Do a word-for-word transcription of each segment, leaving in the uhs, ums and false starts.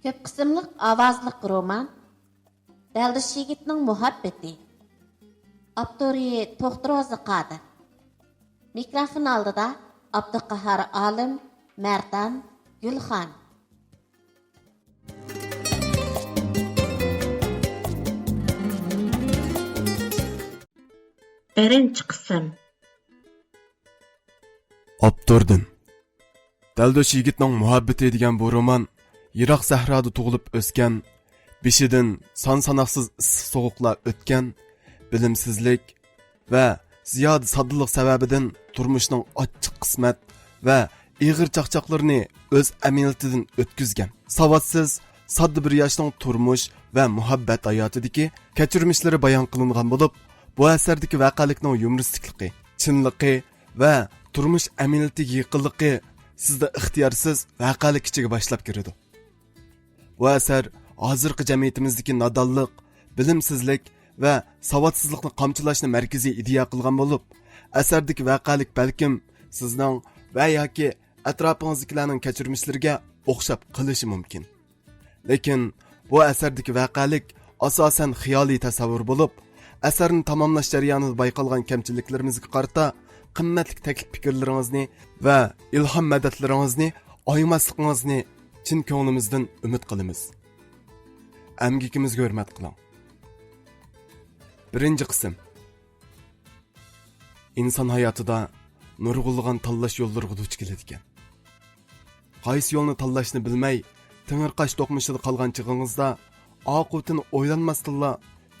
كۆپ قىسىملىق ئاۋازلىق رومان دەلدۈش يىگىتنىڭ مۇھەببىتى. ئاپتورى توختى روزى قادىر. مىكروفون ئالدىدا ئابدۇقاھار ئالىم، مەردان، گۈلخان. بىرىنچى قىسىم. ئاپتوردىن. دەلدۈش يىگىتنىڭ مۇھەببىتى دېگەن بۇ رومان يىراق سەھرادا تۇغۇلۇپ ئۆسكەن، بېشىدىن سان-ساناقسىز ئىسسىق-سوغۇقلار ئۆتكەن، بىلىمسىزلىك ۋە زىيادە ساددىلىق سەۋەبىدىن تۇرمۇشنىڭ ئاچچىق قىسمەت ۋە ئېغىر چاقچاقلىرىنى ئۆز ئەمەلىيىتىدىن ئۆتكۈزگەن، ساۋاتسىز، ساددا بىر ياشنىڭ تۇرمۇش ۋە مۇھەببەت ھاياتىدىكى كەچۈرمىشلىرى بايان قىلىنغان بولۇپ، بۇ ئەسەردىكى ۋەقەلىكنىڭ يۇمۇرىستىكلىقى، چىنلىقى ۋە تۇرمۇش ئەمەلىيىتىگە يېقىنلىقى سىزدە ئىختىيارسىز ۋەقەلىك ئىچىگە باشلاپ كىرىدۇ. بۇ ئەسەر ھازىرقى جەمئىيىتىمىزدىكى نادانلىق، بىلىمسىزلىك ۋە ساۋاتسىزلىقنى قامچىلاشنى مەركىزىي ئىدىيە قىلغان بولۇپ، ئەسەردىكى ۋەقەلىك بەلكىم سىزنىڭ ۋە ياكى ئەتراپىڭىزدىكىلەرنىڭ كەچۈرمىشلىرىگە ئوخشاپ قېلىشى مۇمكىن. لېكىن بۇ ئەسەردىكى ۋەقەلىك ئاساسەن خىيالىي تەسەۋۋۇر بولۇپ، ئەسەرنى تاماملاش جەريانىدا بايقالغان كەمچىلىكلىرىمىزگە قارىتا قىممەتلىك تەكلىپ پىكىرلىرىڭىزنى ۋە ئىلھام مەدەتلىرىڭىزنى ئايىماسلىقىڭىزنى چىن كۆڭلىمىزدىن ئۈمىد قىلىمىز. ئەمگىكىمىزگە ھۆرمەت قىلىڭ. بىرىنچى قىسىم. ئىنسان ھاياتىدا نۇرغۇنلىغان تاللاش يوللىرىغا دۇچ كېلىدىكەن. قايسى يولنى تاللاشنى بىلمەي، تېڭىرقاش دوقمۇشىدا قالغان چېغىڭىزدا، ئاقىۋىتىنى ئويلانماستىنلا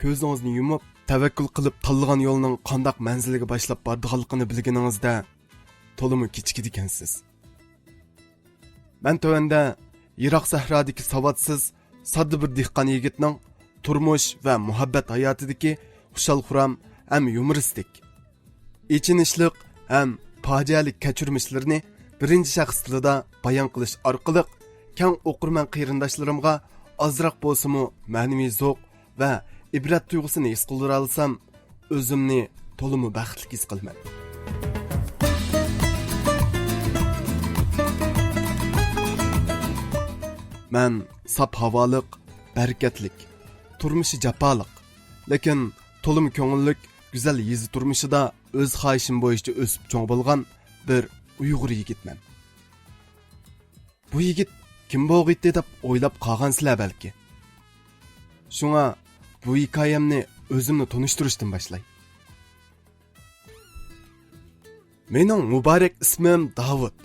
كۆزىڭىزنى يۇمۇپ، تەۋەككۈل قىلىپ تاللىغان يولنىڭ قانداق مەنزىلگە باشلاپ بارىدىغانلىقىنى بىلگىنىڭىزدە، تولىمۇ كېچىكىدىكەنسىز. مەن تۆۋەندە يىراق سەھرادىكى ساۋاتسىز، ساددا بىر دېھقان يىگىتنىڭ تۇرمۇش ۋە مۇھەببەت ھاياتىدىكى خۇشال-خۇرام ھەم يۇمۇرىستىك، ئېچىنىشلىق ھەم پاجىئەلىك كەچۈرمىشلىرىنى بىرىنچى شەخس تىلىدا بايان قىلىش ئارقىلىق، كەڭ ئوقۇرمەن قېرىنداشلىرىمغا ئازراق بولسىمۇ مەنىۋى زوق ۋە ئىبرەت تۇيغۇسىنى ھېس قىلدۇرالىسام، ئۆزۈمنى تولىمۇ بەختلىك ھېس قىلىمەن. مەن ساپ ھاۋالىق، بەرىكەتلىك، تۇرمۇشى جاپالىق، لېكىن تولىمۇ كۆڭۈللۈك، گۈزەل يېزا تۇرمۇشىدا ئۆز خاھىشىم بويىچە ئۆسۈپ چوڭ بولغان بىر ئۇيغۇر يىگىتمەن. بۇ يىگىت كىم بولغىيتتى دەپ ئويلاپ قالغانسىلەر بەلكى. شۇڭا بۇ ھېكايەمنى ئۆزۈمنى تونۇشتۇرۇشتىن باشلاي. مېنىڭ مۇبارەك ئىسمىم داۋۇت.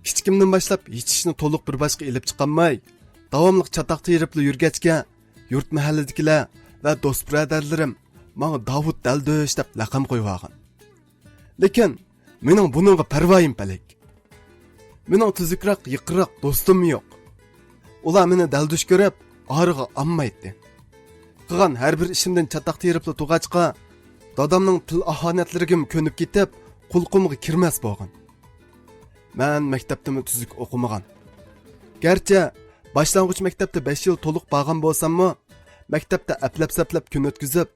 كىچىكىمدىن باشلاپ ھېچ ئىشنى تولۇق بىر باشقا ئېلىپ چىقالماي، داۋاملىق چاتاق تېرىپلا يۈرگەچكە، يۇرت مەھەللىدىكىلەر ۋە دوست بۇرادەرلىرىم ماڭا داۋۇت دەلدۈش دەپ لەقەم قويۇۋالغان. لېكىن مېنىڭ بۇنىڭغا پەرۋايىم پەلەك. مېنىڭ تۈزۈكرەك، يېقىنراق دوستۇممۇ يوق. ئۇلار مېنى دەلدۈش كۆرۈپ، ئارىغا ئالمايتتى. قىلغان ھەر بىر ئىشىمدىن چاتاق تېرىپلا تۇرغاچقا، دادامنىڭ تىل ئاھانەتلىرىگىمۇ كۆنۈپ كېتىپ، قۇلىقىمغا كىرمەس بولغان. مەن مەكتەپتىمۇ تۈزۈك ئوقۇمىغان. گەرچە باشلانغۇچ مەكتەپتە بەش يىل تولۇق بارغان بولساممۇ، مەكتەپتە ئەپلەپ-سەپلەپ كۈن ئۆتكۈزۈپ،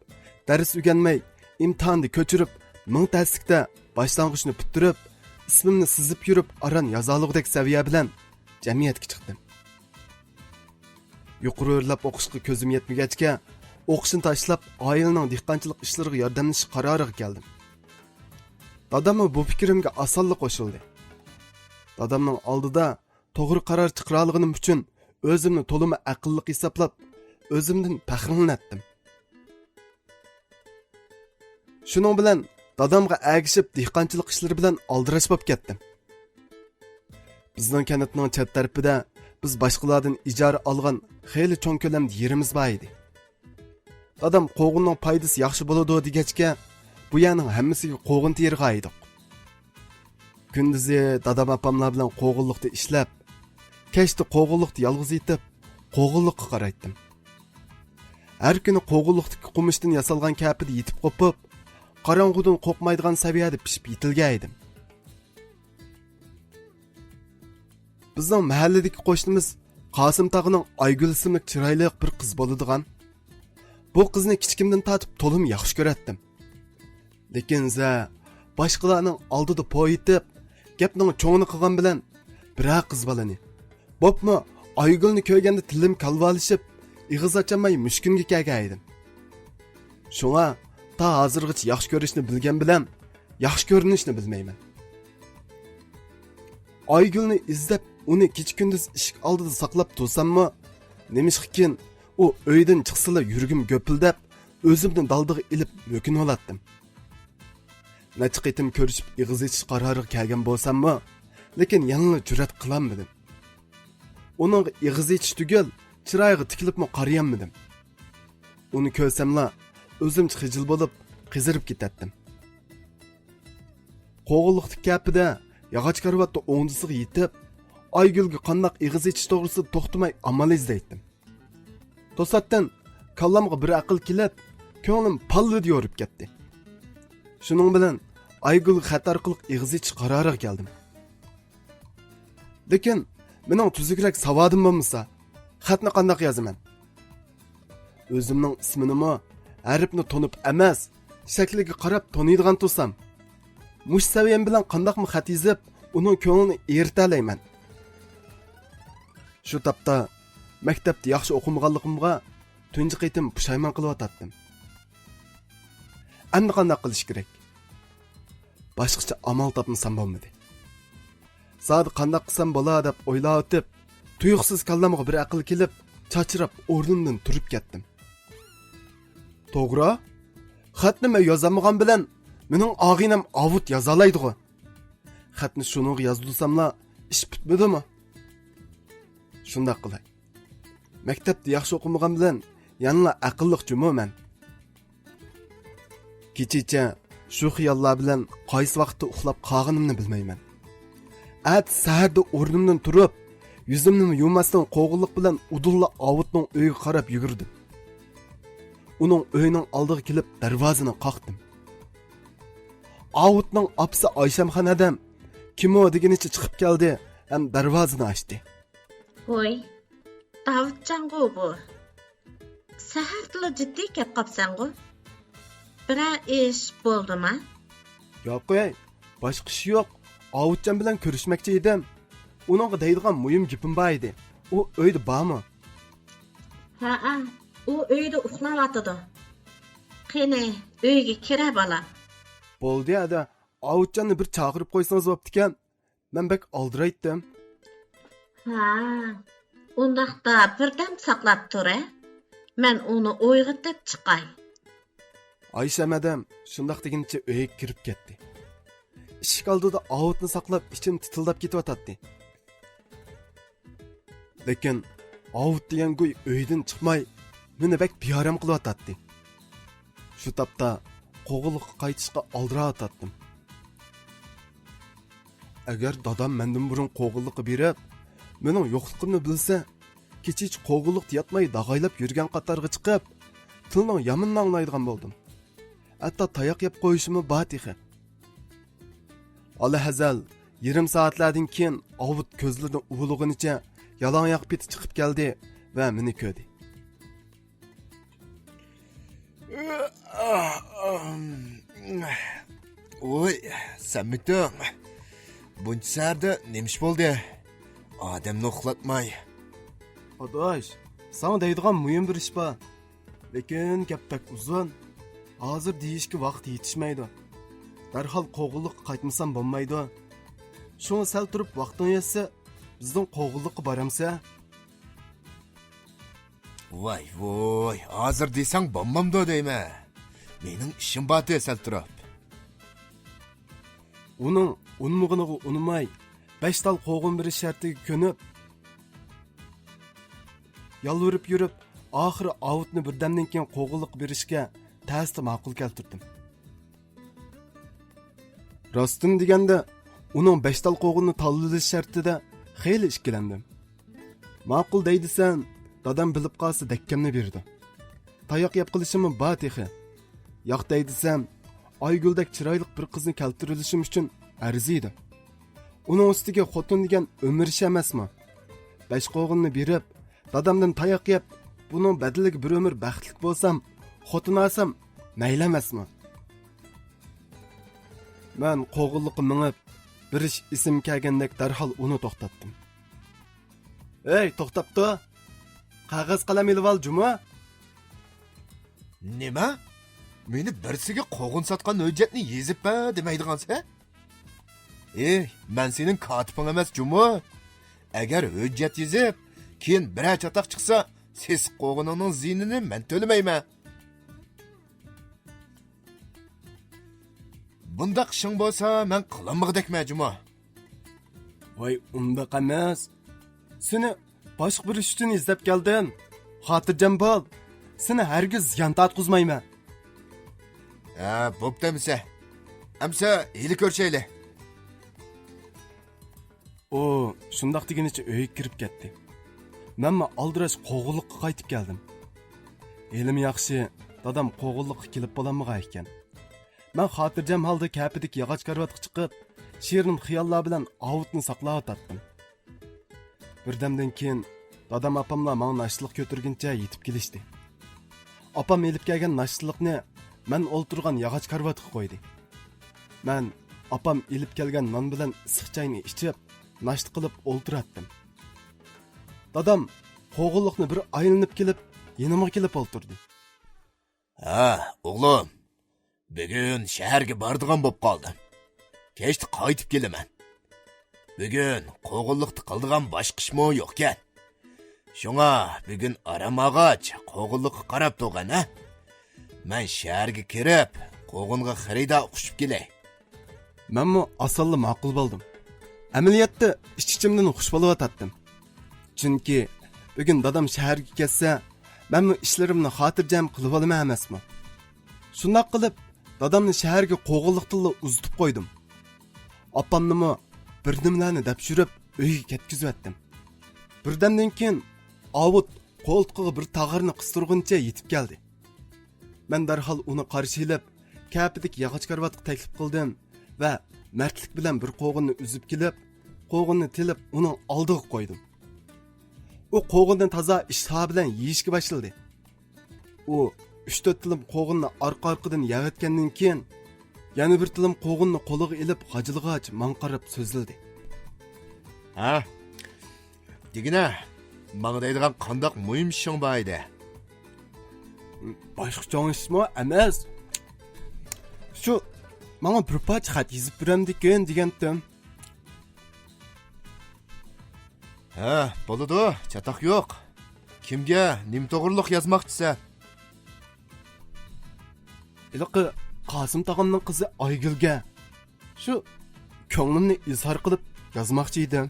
دەرس ئۆگەنمەي، ئىمتىھاندا كۆچۈرۈپ، مىڭ تەسلىكتە باشلانغۇچنى پۈتتۈرۈپ، ئىسمىمنى سىزىپ يۈرۈپ ئاران يازالىغۇدەك سەۋىيە بىلەن جەمئىيەتكە چىقتىم. يۇقىرى ئۆرلەپ ئوقۇشقا كۆزۈم يەتمىگەچكە، ئوقۇشنى تاشلاپ، ئائىلىنىڭ دېھقانچىلىق ئىشلىرىغا ياردەملىشىش قارارىغا كەلدىم. داداممۇ بۇ پىكرىمگە ئاسانلا قوشۇلدى. دادامنىڭ ئالدىدا توغرا قارار چىقىرالىغىنىم ئۈچۈن ئۆزۈمنى تولىمۇ ئەقىللىق ھېسابلاپ، ئۆزۈمدىن پەخىرلىنەتتىم. شۇنىڭ بىلەن دادامغا ئەگىشىپ دېھقانچىلىق ئىشلىرى بىلەن ئالدىراش بولۇپ كەتتىم. بىزنىڭ كەنتنىڭ چەت تەرىپىدە بىز باشقىلاردىن ئىجارە ئالغان خېلى چوڭ كۆلەمدە يېرىمىز بار ئىدى. دادام قوغۇننىڭ پايدىسى ياخشى بولىدۇ دېگەچكە، بۇ يەرنىڭ ھەممىسىگە قوغۇن تېرىغان ئىدۇق. كۈندۈزى دادام ئاپاملار بىلەن قوغۇنلۇقتا ئىشلەپ، كەچتە قوغۇنلۇقتا يالغۇز يېتىپ، قوغۇنلۇققا قارايتتىم. ھەر كۈنى قوغۇنلۇقتىكى قومۇشتىن ياسالغان كەپىدە يېتىپ قوپۇپ، قاراڭغۇدىن قورقمايدىغان سەۋىيەدە پىشىپ يېتىلگەن ئىدىم. بىزنىڭ مەھەللىدىكى قوشنىمىز قاسىم تاغىنىڭ ئايگۈل ئىسىملىك چىرايلىق بىر قىز بولىدىغان. بۇ قىزنى كىچىكىمدىن تارتىپ تولىمۇ ياخشى كۆرەتتىم. لېكىن زە، باشقىلارنىڭ ئالدىدا پو يېتىپ، گەپنىڭ چوڭىنى قىلغان بىلەن بىرەر قىز بالىنى، بولۇپمۇ ئايگۈلنى كۆرگەندە تىلىم كالۋالىشىپ، ئېغىز ئاچالماي مۈشكۈنگە كەلگەن ئىدىم. شۇڭا تا ھازىرغىچە ياخشى كۆرۈشنى بىلگەن بىلەن ياخشى كۆرۈنۈشنى بىلمەيمەن. ئايگۈلنى ئىزدەپ، ئۇنى كېچە-كۈندۈز ئىشىك ئالدىدا ساقلاپ تۇرساممۇ، نېمىشقىكىن ئۇ ئۆيدىن چىقسىلا يۈرىكىم گۆپۈلدەپ، ئۆزۈمنى دالدىغا ئېلىپ مۆكۈنۈۋالاتتىم. نەچچە قېتىم كۆرۈشۈپ ئېغىز ئېچىش قارارىغا كەلگەن بولساممۇ، لېكىن يەنىلا جۈرئەت قىلالمىدىم. ئۇنىڭغا ئېغىز ئېچىش تۈگۈل، چىرايىغا تىكىلىپمۇ قارىيالمىدىم. ئۇنى كۆرسەملا، ئۆزۈمچە خىجىل بولۇپ، قىزىرىپ كېتەتتىم. قوغۇنلۇقتىكى كەپىدە، ياغاچ كارىۋاتتا ئوڭدىسىغا يېتىپ، ئايگۈلگە قانداق ئېغىز ئېچىش توغرىسىدا توختىماي ئامال ئىزدەيتتىم. توساتتىن كاللامغا بىر ئەقىل كېلىپ، كۆڭلۈم پاللىدە يورۇپ كەتتى. شۇنىڭ بىلەن ئايگۈلگە خەت ئارقىلىق ئېغىز ئېچىش قارارىغا كەلدىم. لېكىن مېنىڭ تۈزۈكرەك ساۋادىم بولمىسا، خەتنى قانداق يازىمەن؟ ئۆزۈمنىڭ ئىسمىنىمۇ ھەرپنى تونۇپ ئەمەس، شەكلىگە قاراپ تونۇيدىغان تۇرسام، مۇشۇ سەۋىيەم بىلەن قانداقمۇ خەت يېزىپ، ئۇنىڭ كۆڭلىنى ئېرىتەلەيمەن؟ شۇ تاپتا مەكتەپتە ياخشى ئوقۇمىغانلىقىمغا تۇنجى قېتىم پۇشايمان قىلىۋاتاتتىم. ئەمدى قانداق قىلىش كېرەك؟ باشقىچە ئامال تاپمىسام بولمىدى. زادى قانداق قىلسام بولا دەپ ئويلاۋېتىپ، تۇيۇقسىز كاللامغا بىر ئەقىل كېلىپ، چاچراپ ئورنۇمدىن تۇرۇپ كەتتىم. توغرا، خەتنى مەن يازالمىغان بىلەن مېنىڭ ئاغىنەم ئاۋۇت يازالايدىغۇ. خەتنى شۇنىڭغا يازدۇرساملا ئىش پۈتمىدىمۇ؟ شۇنداق قىلاي. مەكتەپتە ياخشى ئوقۇمىغان بىلەن يەنىلا ئەقىللىق جۇمۇ مەن. كېچىچە شۇ خىياللار بىلەن قايسى ۋاقىتتا ئۇخلاپ قالغىنىمنى بىلمەيمەن. ئەتە سەھەردە ئورنۇمدىن تۇرۇپ، يۈزۈمنىمۇ يۇماستىن قوغۇنلۇق بىلەن ئۇدۇللا ئاۋۇتنىڭ ئۆيىگە قاراپ يۈگۈردۈم. ئۇنىڭ ئۆيىنىڭ ئالدىغا كېلىپ دەرۋازىنى قاقتىم. ئاۋۇتنىڭ ئاپىسى ئايشەمخان ھەدەم كىمۇ دېگىنىچە چىقىپ كەلدى ھەم دەرۋازىنى ئاچتى. ۋوي، داۋۇتجانغۇ بۇ؟ سەھەردىلا جىددىي كەپ قاپسەنغۇ؟ بىرەر ئىش بولدىما؟ ياقەي، باشقا ئىش يوق. ئاۋۇتجان بىلەن كۆرۈشمەكچى ئىدىم. ئۇنىڭغا دەيدىغان مۇھىم گېپىم بار ئىدى. ئۇ ئۆيدە بارمۇ؟ ھەئە، ئۇ ئۆيدە ئۇخلاۋاتىدۇ. قېنى، ئۆيگە كىرە بالا. بولدى ئەدە، ئاۋۇتجاننى بىر چاقىرىپ قويسىڭىز بوپتىكەن. مەن بەك ئالدىرايتتىم. ھا، ئۇنداقتا بىردەم ساقلاپ تۇرە. مەن ئۇنى ئويغىتىپ چىقاي. ئايشەم ھەدەم شۇنداق دېگىنىچە ئۆيگە كىرىپ كەتتى. ئىشىك ئالدىدا ئاۋۇتنى ساقلاپ ئىچىم تىتىلداپ كېتىۋاتاتتى. لېكىن ئاۋۇت دېگەن گۇي ئۆيدىن چىقماي، مېنى بەك بىئارام قىلىۋاتاتتى. شۇ تاپتا قوغۇنلۇققا قايتىشقا ئالدىراۋاتاتتىم. ئەگەر دادام مەندىن بۇرۇن قوغۇنلۇققا بېرىپ، مېنىڭ يوقلۇقۇمنى بىلسە، كېچىچە قوغۇنلۇقتا ياتماي داغايلاپ يۈرگەن قاتارغا چىقىپ، تىلنىڭ يامىنىنى ئاڭلايدىغان بولدۇم. ھەتتا تاياق يەپ قويۇشىمۇ بار تېخى. ئالاھەزەل يېرىم سائەتلەردىن كېيىن ئاۋۇت كۆزلىرىنى ئۇۋىلىغىنىچە يالاڭياق پېتى چىقىپ كەلدى ۋە مېنى كۆردى. ۋوي، سەنمىتىڭ؟ بۇنچە سەھەردە نېمە ئىش بولدى؟ ئادەمنى ئۇخلاتماي. ئاداش، ساڭا دەيدىغان مۇھىم بىر ئىش بار. لېكىن گەپ بەك ئۇزۇن. ھازىر دېيىشكە ۋاقىت يېتىشمەيدۇ. دەرھال قوغۇنلۇققا قايتمىسام بولمايدۇ. شۇڭا سەل تۇرۇپ ۋاقتىڭ يەتسە، بىزنىڭ قوغۇنلۇققا بارامسە؟ ۋاي ۋوي، ھازىر دېسەڭ بولمامدۇ دەيمەن. مېنىڭ ئىشىم بار تېز سەل تۇرۇپ. ئۇنىڭ ئۇنىمىغىنىغا ئۇنىماي، بەش تال قوغۇن بېرىش شەرتىگە كۆنۈپ، يالۋۇرۇپ يۈرۈپ، ئاخىرى ئاۋۇتنى بىردەمدىن كېيىن قوغۇنلۇق بېرىشكە تەستە ماقۇل كەلتۈردۈم. راستىنى دېگەندە، ئۇنىڭ بەش تال قوغۇننى تاللىۋېلىش شەرتىدە خېلى ئىككىلەندىم. ماقۇل دەي دېسەم، دادام بىلىپ قالسا دەككەمنى بېرىدۇ. تاياق يەپ قېلىشىممۇ بار تېخى. ياق دەي دېسەم، ئايگۈلدەك چىرايلىق بىر قىزنى كەلتۈرۈۋېلىشىم ئۈچۈن ئەرزىيدۇ. ئۇنىڭ ئۈستىگە خوتۇن دېگەن ئۆمۈر ئىشى ئەمەسمۇ؟ بەش قوغۇننى بېرىپ، دادامدىن تاياق يەپ، بۇنىڭ بەدىلىگە بىر ئۆمۈر بەختلىك بولسام، خوتۇن ئالسام مەيلى ئەمەسمۇ؟ مەن قوغۇنلۇققا مېڭىپ، بېرىش ئېسىمگە كەلگەندەك دەرھال ئۇنى توختاتتىم. ئەي، توختاپ تۇر. قەغەز قەلەم ئېلىۋال، جۇمۇ. نېمە؟ مېنى بىرسىگە قوغۇن ساتقان ھۆججەتنى يېزىپ بەر دېمەيدىغانسەن؟ ئېي، مەن سېنىڭ كاتىپىڭ ئەمەس جۇمۇ. ئەگەر ھۆججەت يېزىپ، كېيىن بىرەر چاتاق چىقسا، سېسىق قوغۇنۇڭنىڭ زىيىنىنى مەن تۆلىمەيمەن. بۇنداق ئىشىڭ بولسا، مەن قىلالمىغۇدەكمەن جۇمۇ. ۋاي، ئۇنداق ئەمەس. سېنى باشقا بىر ئىش ئۈچۈن ئىزدەپ كەلدىم. خاتىرجەم بول. سېنى ھەرگىز زىيان تارتقۇزمايمەن. ھە، بوپتۇ ئەمىسە. ئەمىسە، ھېلى كۆرۈشەيلى. ئۇ شۇنداق دېگىنىچە ئۆيگە كىرىپ كەتتى. مەنمۇ ئالدىراش قوغۇنلۇققا قايتىپ كەلدىم. ھېلىمۇ ياخشى، دادام قوغۇنلۇققا كېلىپ بولالمىغان ئىكەن. مەن خاتىرجەم ھالدا كەپىدىكى ياغاچ كارىۋاتقا چىقىپ، شېرىن خىياللار بىلەن ئاۋۇتنى ساقلاۋاتاتتىم. بىردەمدىن كېيىن دادام ئاپاملار ماڭا ناشتىلىق كۆتۈرگىنىچە يېتىپ كېلىشتى. ئاپام ئېلىپ كەلگەن ناشتىلىقنى مەن ئولتۇرغان ياغاچ كارىۋاتقا قويدى. مەن ئاپام ئېلىپ كەلگەن نان بىلەن ئىسسىق چاينى ئىچىپ، ناشتا قىلىپ ئولتۇراتتىم. دادام قوغۇنلۇقنى بىر ئايلىنىپ كېلىپ، يېنىمغا كېلىپ ئولتۇردى. ھە، ئوغلۇم، بۈگۈن شەھەرگە بارىدىغان بوپ قالدىم. كەچتە قايتىپ كېلىمەن. بۈگۈن قوغۇنلۇقتا قىلىدىغان باشقا ئىشمۇ يوقكەن. شۇڭا بۈگۈن ئارام ئالغاچ، قوغۇنلۇققا قاراپ تۇرغىن، ھە؟ مەن شەھەرگە كىرىپ، قوغۇنغا خېرىدار قوشۇپ كېلەي. مەنمۇ ئاسانلا ماقۇل بولدۇم. ئەمەلىيەتتە ئىچ-ئىچىمدىن خۇش بولۇۋاتاتتىم. چۈنكى بۈگۈن دادام شەھەرگە كەتسە، مەنمۇ ئىشلىرىمنى خاتىرجەم قىلىۋالىمەن ئەمەسمۇ؟ شۇنداق قىلىپ، دادامنى شەھەرگە قوغۇنلۇقتىنلا ئۇزىتىپ قويدۇم. ئاپامنىمۇ بىر نېمىلەرنى دەپ يۈرۈپ ئۆيگە كەتكۈزۈۋەتتىم. بىردەمدىن كېيىن ئاۋۇت قولتۇقىغا بىر تاغارنى قىستۇرغىنىچە يېتىپ كەلدى. مەن دەرھال ئۇنى قارشى ئېلىپ، كەپىدىكى ياغاچ كارىۋاتقا تەكلىپ قىلدىم ۋە مەردلىك بىلەن بىر قوغۇننى ئۈزۈپ كېلىپ، قوغۇننى تىلىپ ئۇنىڭ ئالدىغا قويدۇم. ئۇ قوغۇننى تازا ئىشتىها بىلەن يېيىشكە باشلىدى. ئۇ ئۈچ-تۆت تىلىم قوغۇننى ئارقا-ئارقىدىن يەۋەتكەندىن كېيىن، يەنە بىر تىلىم قوغۇننى قولىغا ئېلىپ غاجىلىغاچ ماڭا قاراپ سۆزلىدى. ھە؟ دېگىنە، ماڭا دەيدىغان قانداق مۇھىم ئىشىڭ بار ئىدى؟ باشقا چوڭ ئىشمۇ ئەمەس. شۇ، ماڭا بىر پارچە خەت يېزىپ بېرەمدىكىن دېگەنتىم. ھە، بولىدۇ، چاتاق يوق. كىمگە، نېمە توغرۇلۇق يازماقچىسەن؟ ھېلىقى قاسىم تاغامنىڭ قىزى ئايگۈلگە. شۇ كۆڭلۈمنى ئىزھار قىلىپ يازماقچى ئىدىم.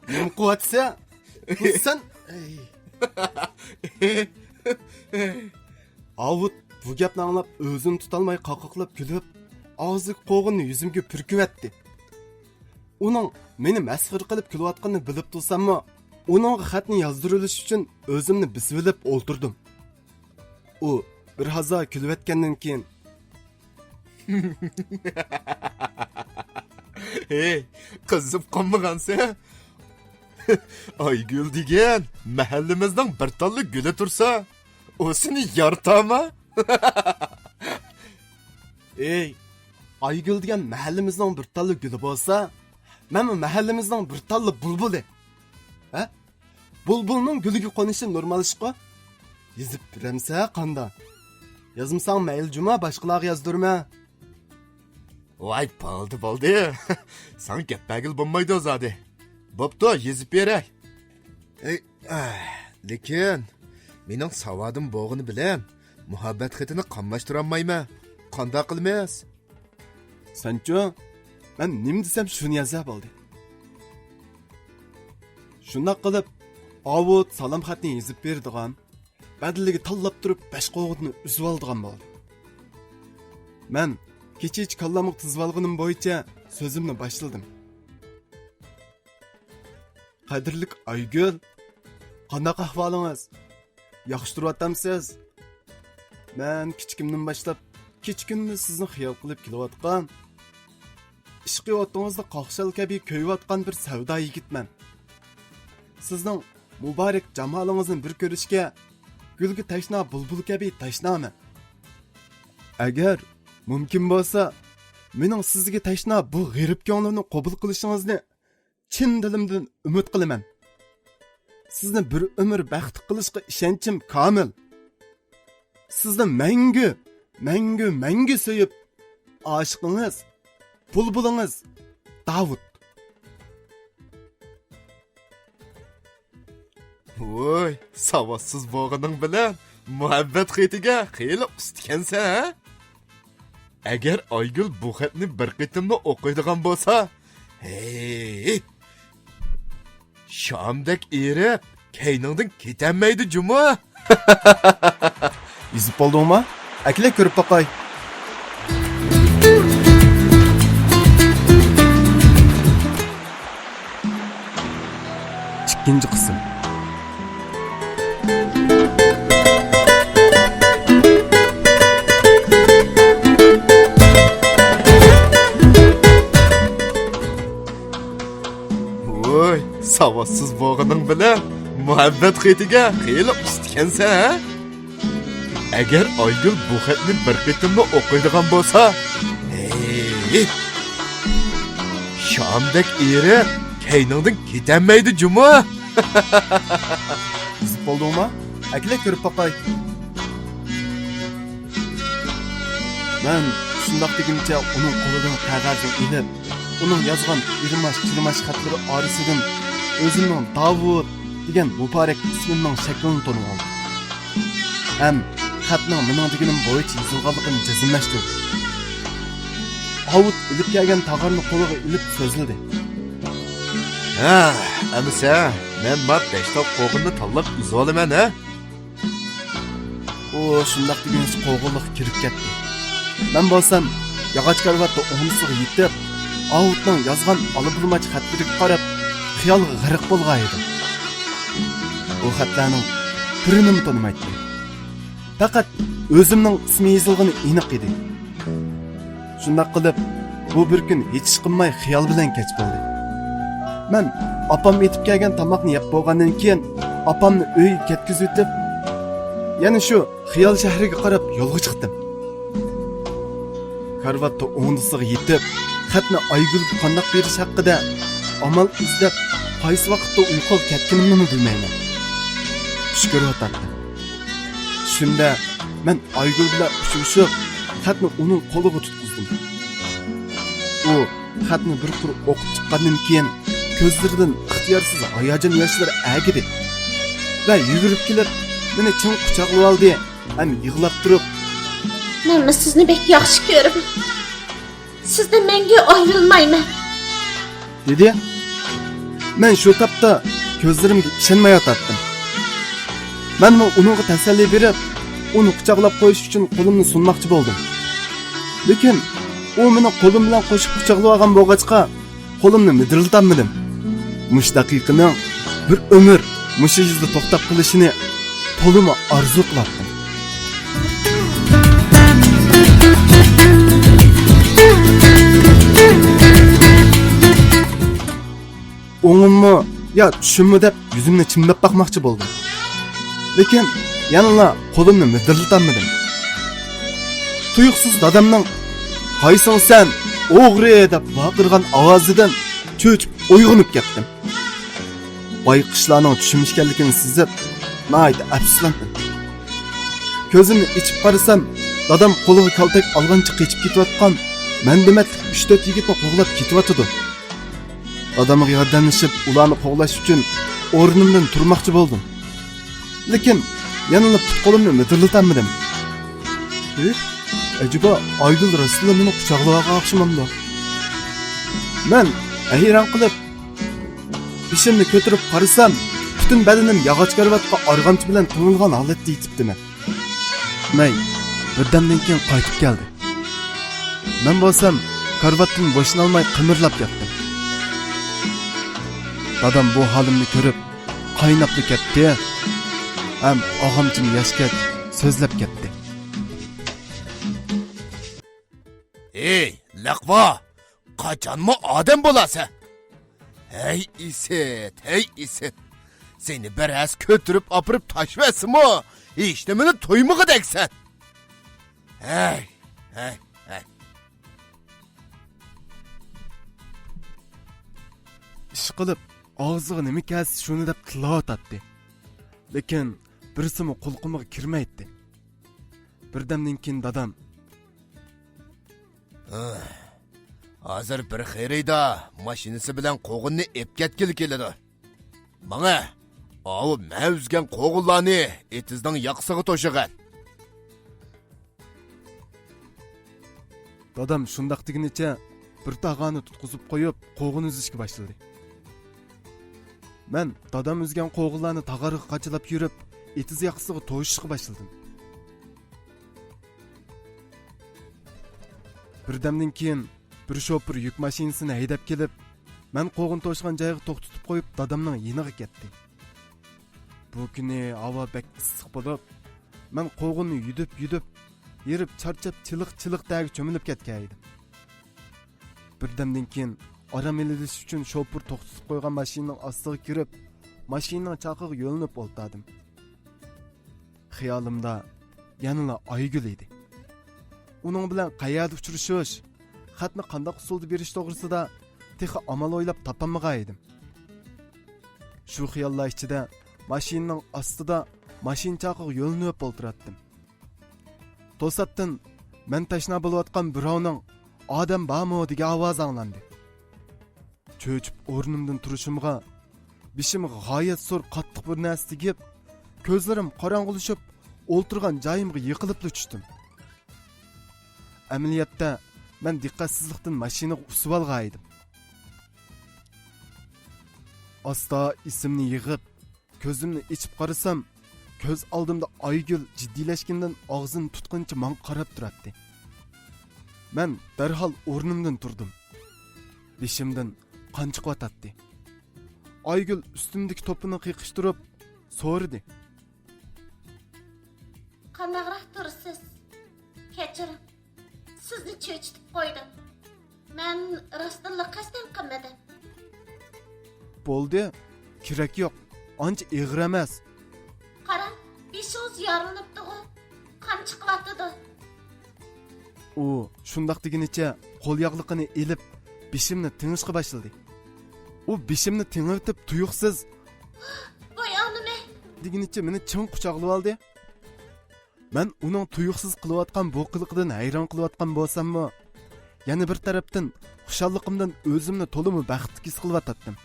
نېمە قىلىۋاتىسەن؟ سەن. ئاۋۇت بۇ گەپنى ئاڭلاپ ئۆزىنى تۇتالماي قاقاقلاپ كۈلۈپ، ئاغزىدىكى قوغۇننى يۈزۈمگە پۈركۈۋەتتى. ئۇنىڭ مېنى مەسخىرە قىلىپ كۈلۈۋاتقىنىنى بىلىپ تۇرساممۇ، ئۇنىڭغا خەتنى يازدۇرۇۋېلىش ئۈچۈن ئۆزۈمنى بېسىۋېلىپ ئولتۇردۇم. ئۇ بىر ھازا كۈلۈۋەتكەندىن كېيىن، ھېي، قىزىپ قالمىغانسەن؟ ئايگۈل دېگەن مەھەللىمىزنىڭ بىر تاللا گۈلى تۇرسا، ئۇ سېنى يارىتامۇ؟ ئەي، ئايگۈل دېگەن مەھەللىمىزنىڭ بىر تاللا گۈلى بولسا، مەنمۇ مەھەللىمىزنىڭ بىر تاللا بۇلبۇلى. ھە؟ بۇلبۇلنىڭ گۈلىگە قونۇشى نورمال ئىشقۇ. يېزىپ بېرەمسە قاندا؟ يازمىساڭ مەيلى جۇما، باشقىلارغا يازدۇرما. ۋاي، بولدى، بولدى. ساڭا گەپ بەرگىلى بولمايدۇ زادى. بوپتۇ، يېزىپ بېرەي. ئەي، ئاھ، لېكىن مېنىڭ ساۋادىم بولغىنى بىلەن مۇھەببەت خېتىنى قاملاشتۇرالمايمەن. قانداق قىلىمىز؟ سەنچۇ؟ مەن نېمە دېسەم شۇنى يازا بولدى. شۇنداق قىلىپ، ئاۋۇت سالام خەتنى يېزىپ بېرىدىغان، بەدىلىگە تاللاپ تۇرۇپ بەش قوغۇننى ئۈزۈۋالىدىغان بولدى. مەن كېچىچە كاللامغا تىزىۋالغىنىم بويىچە سۆزۈمنى باشلىدىم. قەدىرلىك ئايگۈل، قانداق ئەھۋالىڭىز؟ ياخشى تۇرۇۋاتامسىز؟ مەن كىچىكىمدىن باشلاپ كېچە-كۈندۈز سىزنى خىيال قىلىپ كېلىۋاتقان، ئىشقى ئوتىڭىزدا قاقشال كەبى كۆيۈۋاتقان بىر سەۋدا يىگىتمەن. سىزنىڭ مۇبارەك جامالىڭىزنى بىر كۆرۈشكە گۈلگە تەشنا بۇلبۇل كەبى تەشنامەن. ئەگەر مۇمكىن بولسا، مېنىڭ سىزگە تەشنا بۇ غېرىب كۆڭلۈمنى قوبۇل قىلىشىڭىزنى چىن دىلىمدىن ئۈمىد قىلىمەن. سىزنى بىر ئۆمۈر بەختلىك قىلىشقا ئىشەنچىم كامىل. سىزنى مەڭگۈ، مەڭگۈ، مەڭگۈ سۆيۈپ، ئاشىقىڭىز، بۇلبۇلىڭىز داۋۇت. ۋوي، ساۋاتسىز بولغىنىڭ بىلەن مۇھەببەت خېتىگە خېلى ئۇستىكەنسەن، ھە؟ ئەگەر ئايگۈل بۇ خەتنى بىر قېتىملا ئوقۇيدىغان بولسا، ھەي، شامدەك ئېرىپ، كەينىڭدىن كېتەلمەيدۇ جۇمۇ. يېزىپ بولدۇڭما؟ ئەكېلە كۆرۈپ باقاي. ئىككىنچى قىسىم. ۋوي، ساۋاتسىز بولغىنىڭ بىلەن مۇھەببەت خېتىگە خېلى ئۇستىكەنسەن، ھە؟ ئەگەر ئايگۈل بۇ خەتنى بىر قېتىملا ئوقۇيدىغان بولسا، ھەي، شامدەك ئېرىپ، كەينىڭدىن كېتەلمەيدۇ جۇمۇ. يېزىپ بولدۇڭما؟ ئەكېلە كۆرۈپ باقاي. مەن شۇنداق دېگىنىچە ئۇنىڭ قولىدىن قەغەزنى ئېلىپ، ئۇنىڭ يازغان ئىرماش-چىرماش خەتلىرى ئارىسىدىن ئۆزۈمنىڭ داۋۇت دېگەن مۇبارەك ئىسمىمنىڭ شەكلىنى تونۇۋالدىم. ھەم خەتنىڭ مېنىڭ دېگىنىم بويىچە يېزىلغانلىقىنى جەزملەشتۈردۈم. ئاۋۇت ئېلىپ كەلگەن تاغارنى قولىغا ئېلىپ سۆزلىدى. ھە، ئەمىسە، مەن ما بەش تال قوغۇننى تاللاپ ئۈزۈۋالىمەن، ھە؟ ئۇ شۇنداق دېگىنىچە قوغۇنلۇققا كىرىپ كەتتى. مەن بولسام ياغاچ كارىۋاتتا ئوڭدىسىغا يېتىپ، ئاۋۇتنىڭ يازغان ئالا بۇلىماچ خەتلىرىگە قاراپ، خىيالغا غەرق بولغان ئىدىم. بۇ خەتلەرنىڭ بىرىنىمۇ تونۇمايتتىم. پەقەت ئۆزۈمنىڭ ئىسمى يېزىلغىنى ئېنىق ئىدى. شۇنداق قىلىپ، بۇ بىر كۈن ھېچ ئىش قىلماي خىيال بىلەن كەچ بولدى. مەن ئاپام ئېتىپ كەلگەن تاماقنى يەپ بولغاندىن كېيىن، ئاپامنى ئۆيگە كەتكۈزۈۋېتىپ، يەنە شۇ خىيال شەھىرىگە قاراپ يولغا چىقتىم. كارىۋاتتا ئوڭدىسىغا يېتىپ، خەتنى ئايگۈلگە قانداق بېرىش ھەققىدە ئامال ئىزدەپ، قايسى ۋاقىتتا ئۇيقۇغا كەتكىنىمنىمۇ بىلمەيمەن. چۈش كۆرۈۋاتاتتىم. چۈشۈمدە مەن ئايگۈل بىلەن ئۇچرىشىپ، خەتنى ئۇنىڭ قولىغا تۇتقۇزدۇم. ئۇ خەتنى بىر قۇر ئوقۇپ چىققاندىن كېيىن، كۆزلىرىدىن ئىختىيارسىز ھاياجان ياشلىرى ئەگىدى ۋە يۈگۈرۈپ كېلىپ، مېنى چىڭ قۇچاقلىۋالدى ھەم يىغلاپ تۇرۇپ، مەنمۇ سىزنى بەك ياخشى كۆرىمەن. سىزدىن مەڭگۈ ئايرىلمايمەن. دېدى. مەن شۇ تاپتا كۆزلىرىمگە ئىشەنمەيۋاتاتتىم. مەنمۇ ئۇنىڭغا تەسەللى بېرىپ، ئۇنى قۇچاقلاپ قويۇش ئۈچۈن قولۇمنى سۇنماقچى بولدۇم. لېكىن ئۇ مېنى قولۇم بىلەن قوشۇپ قۇچاقلىۋالغان بولغاچقا، قولۇمنى مىدىرلىتالمىدىم. مۇشۇ دەقىقىنىڭ بىر ئۆمۈر مۇشۇ يۈزدە توختاپ قېلىشىنى تولىمۇ ئارزۇ قىلاتتىم. ئوڭۇممۇ يا چۈشۈممۇ دەپ يۈزۈمنى چىمدەپ باقماقچى بولدۇم. لېكىن يەنىلا قولۇمنى مىدىرلىتالمىدىم. تۇيۇقسىز دادامنىڭ «قايسىڭ سەن، ئوغرى!» دەپ ۋارقىرىغان ئاۋازىدىن چۆچۈپ ئويغىنىپ كەتتىم. بايقۇشلارنىڭ چۈشۈم ئىكەنلىكىنى سېزىپ، ناھايىتى ئەپسۇسلاندىم. كۆزۈمنى ئېچىپ قارىسام، دادام قولىغا كالتەك ئالغانچە قېچىپ كېتىۋاتقان مەندىمەتلىك ئۈچ-تۆت يىگىتنى قوغلاپ كېتىۋاتىدۇ. دادامغا ياردەملىشىپ، ئۇلارنى قوغلاش ئۈچۈن ئورنۇمدىن تۇرماقچى بولدۇم. لېكىن يەنىلا پۇت-قولۇمنى مىدىرلىتالمىدىم. ئېھ، ئەجەبا، ئايگۈل راستلا مېنى قۇچاقلىۋالغان ئوخشىمامدۇ؟ مەن ھەيران قېلىپ، بېشىمنى كۆتۈرۈپ قارىسام، پۈتۈن بەدىنىم ياغاچ كارىۋاتقا ئارغامچا بىلەن تىڭلىغان ھالەتتە يېتىپتىمەن. مەي بىردەمدىن كېيىن قايتىپ كەلدى. مەن بولسام كارىۋاتتىن بوشىنالماي قىمىرلاپ ياتتىم. دادام بۇ ھالىمنى كۆرۈپ قايناپلا كەتتى ھەم ئاغامچىم ياشكەچ سۆزلەپ كەتتى. ھېي، لەقۋا! قاچانمۇ ئادەم بولاسەن؟ ھەي ئىسىت، ھەي ئىسىت! سېنى بىرەرسى كۆتۈرۈپ ئاپىرىپ تاشلىۋەتسىمۇ، ھېچنېمىنى تۇيمىغۇدەكسەن. ھەي، ھەي، ھەي. ئىشقىلىپ، ئاغزىغا نېمە كەلسە شۇنى دەپ تىللاۋاتاتتى. لېكىن بىرسىمۇ قۇلىقىمغا كىرمەيتتى. بىردەمدىن كېيىن دادام، ھازىر بىر خېرىدار ماشىنىسى بىلەن قوغۇننى ئېپ كەتكىلى كېلىدۇ. ماڭە، ئاۋۇ مەن ئۈزگەن قوغۇنلارنى ئېتىزنىڭ ياقىسىغا توشۇغىن. دادام شۇنداق دېگىنىچە بىر تاغارنى تۇتقۇزۇپ قويۇپ، قوغۇن ئۈزۈشكە باشلىدى. مەن دادام ئۈزگەن قوغۇنلارنى تاغارغا قاچىلاپ يۈرۈپ، ئېتىز ياقىسىغا توشۇشقا باشلىدىم. بىردەمدىن كېيىن بىر شوپۇر يۈك ماشىنىسىنى ھەيدەپ كېلىپ، مەن قوغۇن توشقان جايغا توختىتىپ قويۇپ، دادامنىڭ يېنىغا كەتتى. بۇ كۈنى ھاۋا بەك ئىسسىق بولۇپ، مەن قوغۇننى يۈدۈپ-يۈدۈپ، ھېرىپ چارچاپ چىلىق-چىلىق تەرگە چۆمۈلۈپ كەتكەن ئىدىم. بىردەمدىن كېيىن ئارام ئېلىۋېلىش ئۈچۈن شوپۇر توختىتىپ قويغان ماشىنىنىڭ ئاستىغا كىرىپ، ماشىنىنىڭ چاقىغا يۆلىنىپ ئولتۇردۇم. خىيالىمدا يەنىلا ئايگۈل ئىدى. ئۇنىڭ بىلەن قەيەردە ئۇچرىشىش، خەتنى قانداق ئۇسۇلدا بېرىش توغرىسىدا تېخى ئامال ئويلاپ تاپالمىغان ئىدىم. شۇ خىياللار ئىچىدە ماشىنىنىڭ ئاستىدا ماشىنا چاقىغا يۆلىنىپ ئولتۇراتتىم. توساتتىن مەن تەشنا بولۇۋاتقان بىراۋنىڭ «ئادەم بارمۇ؟» دېگەن ئاۋازى ئاڭلاندى. چۆچۈپ ئورنۇمدىن تۇرۇشۇمغا، بېشىمغا غايەت زور قاتتىق بىر نەرسە تېگىپ، كۆزلىرىم قاراڭغۇلىشىپ، ئولتۇرغان جايىمغا يىقىلىپلا چۈشتۈم. ئەمەلىيەتتە، مەن دىققەتسىزلىكتىن ماشىنىغا ئۇسۇۋالغان ئىدىم. ئاستا ئېسىمنى يىغىپ، كۆزۈمنى ئېچىپ قارىسام، كۆز ئالدىمدا ئايگۈل جىددىيلەشكىنىدىن ئاغزىنى تۇتقىنىچە ماڭا قاراپ تۇراتتى. مەن دەرھال ئورنۇمدىن تۇردۇم. بېشىمدىن قان چىقىۋاتاتتى. ئايگۈل ئۈستۈمدىكى توپىنى قېقىشتۇرۇپ سورىدى. قانداقراق تۇرىسىز؟ كەچۈرۈڭ. سىزنى چۆچۈتۈپ قويدۇم. مەن راستتىنلا قەستەن قىلمىدىم. بولدى، كېرەك يوق، ئانچە ئېغىر ئەمەس. قاراڭ، بېشىڭىز يارىلىنىپتىغۇ، قان چىقىۋاتىدۇ. ئۇ شۇنداق دېگىنىچە قول ياغلىقىنى ئېلىپ، بېشىمنى تېڭىشقا باشلىدى. ئۇ بېشىمنى تېڭىۋېتىپ تۇيۇقسىز، ۋاي ئانىمەي! دېگىنىچە مېنى چىڭ قۇچاقلىۋالدى. مەن ئۇنىڭ تۇيۇقسىز قىلىۋاتقان بۇ قىلىقىدىن ھەيران قېلىۋاتقان بولساممۇ، يەنە بىر تەرەپتىن خۇشاللىقىمدىن ئۆزۈمنى تولىمۇ بەختلىك ھېس قىلىۋاتاتتىم.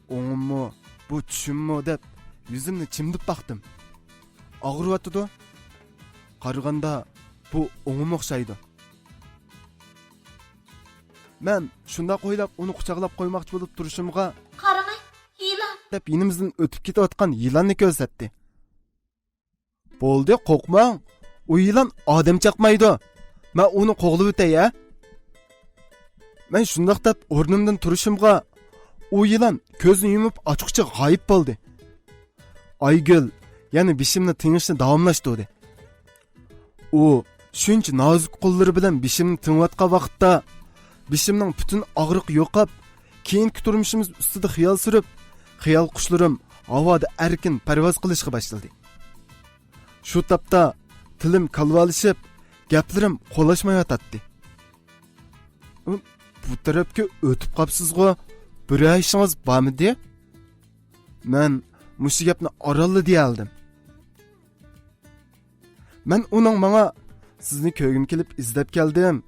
ئوڭۇممۇ، بۇ چۈشۈممۇ دەپ يۈزۈمنى چىمدىپ باقتىم. ئاغرىۋاتىدۇ. قارىغاندا بۇ ئوڭۇم ئوخشايدۇ. مەن شۇنداق ئويلاپ ئۇنى قۇچاقلاپ قويماقچى بولۇپ تۇرۇشۇمغا، قاراڭە، يىلان! دەپ يېنىمىزدىن ئۆتۈپ كېتىۋاتقان يىلاننى كۆرسەتتى. بولدى، قورقماڭ. ئۇ يىلان ئادەم چاقمايدۇ. مەن ئۇنى قوغلىۋېتەي ھە. مەن شۇنداق دەپ ئورنۇمدىن تۇرۇشۇمغا، ئۇ يىلان كۆزنى يۇمۇپ ئاچقۇچە غايىب بولدى. ئايگۈل يەنە بېشىمنى تېڭىشنى داۋاملاشتۇردى. ئۇ شۇنچە نازۇك قوللىرى بىلەن بېشىمنى تېڭىۋاتقان ۋاقىتتا، بېشىمنىڭ پۈتۈن ئاغرىقى يوقاپ، كېيىنكى تۇرمۇشىمىز ئۈستىدە خىيال سۈرۈپ، خىيال قۇشلىرىم ھاۋادا ئەركىن پەرۋاز قىلىشقا باشلىدى. شۇ تاپتا تىلىم كالۋالىشىپ، گەپلىرىم قولاشمايۋاتاتتى. بۇ تەرەپكە ئۆتۈپ قاپسىزغۇ، بىرەر ئىشىڭىز بارمىدى؟ مەن مۇشۇ گەپنى ئارانلا دېيەلىدىم. مەن ئۇنىڭ ماڭا، سىزنى كۆرگۈم كېلىپ ئىزدەپ كەلدىم،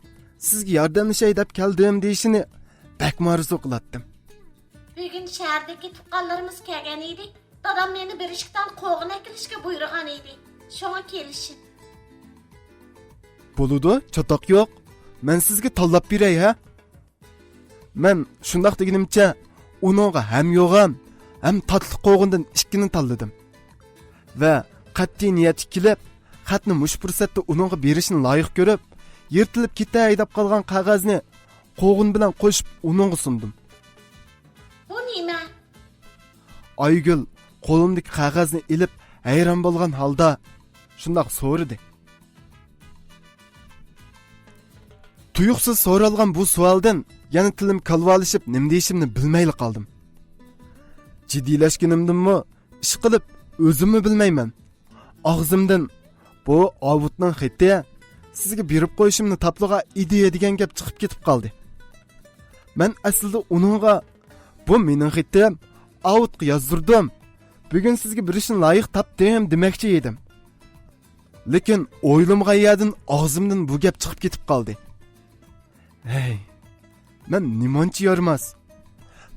سىزگە ياردەملىشەي دەپ كەلدىم دېيىشىنى بەكمۇ ئارزۇ قىلاتتىم. بۈگۈن شەھەردىكى تۇغقانلىرىمىز كەلگەن ئىدى. دادام مېنى بىر ئىشىكتىن قوغۇن ئەكېلىشكە بۇيرۇغان ئىدى. شۇڭا كېلىشىم. بولىدۇ، چاتاق يوق. مەن سىزگە تاللاپ بېرەي ھە. مەن شۇنداق دېگىنىمچە ئۇنىڭغا ھەم يوغان، ھەم تاتلىق قوغۇندىن ئىككىنى تاللىدىم. ۋە قەتئىي نىيەتكە كېلىپ، خەتنى مۇشۇ پۇرسەتتە ئۇنىڭغا بېرىشنى لايىق كۆرۈپ، يىرتىلىپ كېتەي دەپ قالغان قەغەزنى قوغۇن بىلەن قوشۇپ ئۇنىڭغا سۇندۇم. بۇ نېمە؟ ئايگۈل قولۇمدىكى قەغەزنى ئېلىپ، ھەيران بولغان ھالدا شۇنداق سورىدى. تۇيۇقسىز سورالغان بۇ سوئالدىن يەنە تىلىم كالۋالىشىپ، نېمە دېيىشىمنى بىلمەيلا قالدىم. جىددىيلەشكىنىمدىنمۇ، ئىشقىلىپ، ئۆزۈممۇ بىلمەيمەن، ئاغزىمدىن، «بۇ ئاۋۇتنىڭ خېتى، سىزگە بېرىپ قويۇشۇمنى تاپلىغان ئىدى» دېگەن گەپ چىقىپ كېتىپ قالدى. مەن ئەسلىدە ئۇنىڭغا بۇ مېنىڭ خېتىم. ئاۋۇتقا يازدۇردۇم. بۈگۈن سىزگە بېرىشنى لايىق تاپتىم دېمەكچى ئىدىم. لېكىن ئويلىمىغان يەردىن ئاغزىمدىن بۇ گەپ چىقىپ كېتىپ قالدى. ھەي، مەن نېمانچە يارىماس!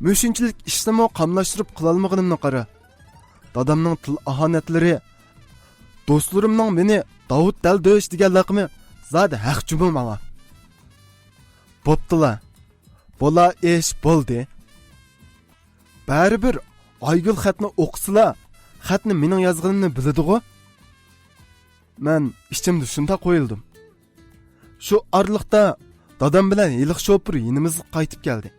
مۇشۇنچىلىك ئىشنىمۇ قاملاشتۇرۇپ قىلالمىغىنىمنى قارا. دادامنىڭ تىل ئاھانەتلىرى، دوستلىرىمنىڭ مېنى داۋۇت دەلدۈش دېگەن لەقىمى زادى ھەق جۇمۇ ماڭا. بوپتۇلا، بولا ئىش بولدى. بەرىبىر ئايگۈل خەتنى ئوقۇسىلا، خەتنى مېنىڭ يازغىنىمنى بىلىدىغۇ؟ مەن ئىچىمدە شۇنداق ئويلىدىم. شۇ ئارىلىقتا دادام بىلەن ھېلىقى شوپۇر يېنىمىزغا قايتىپ كەلدى.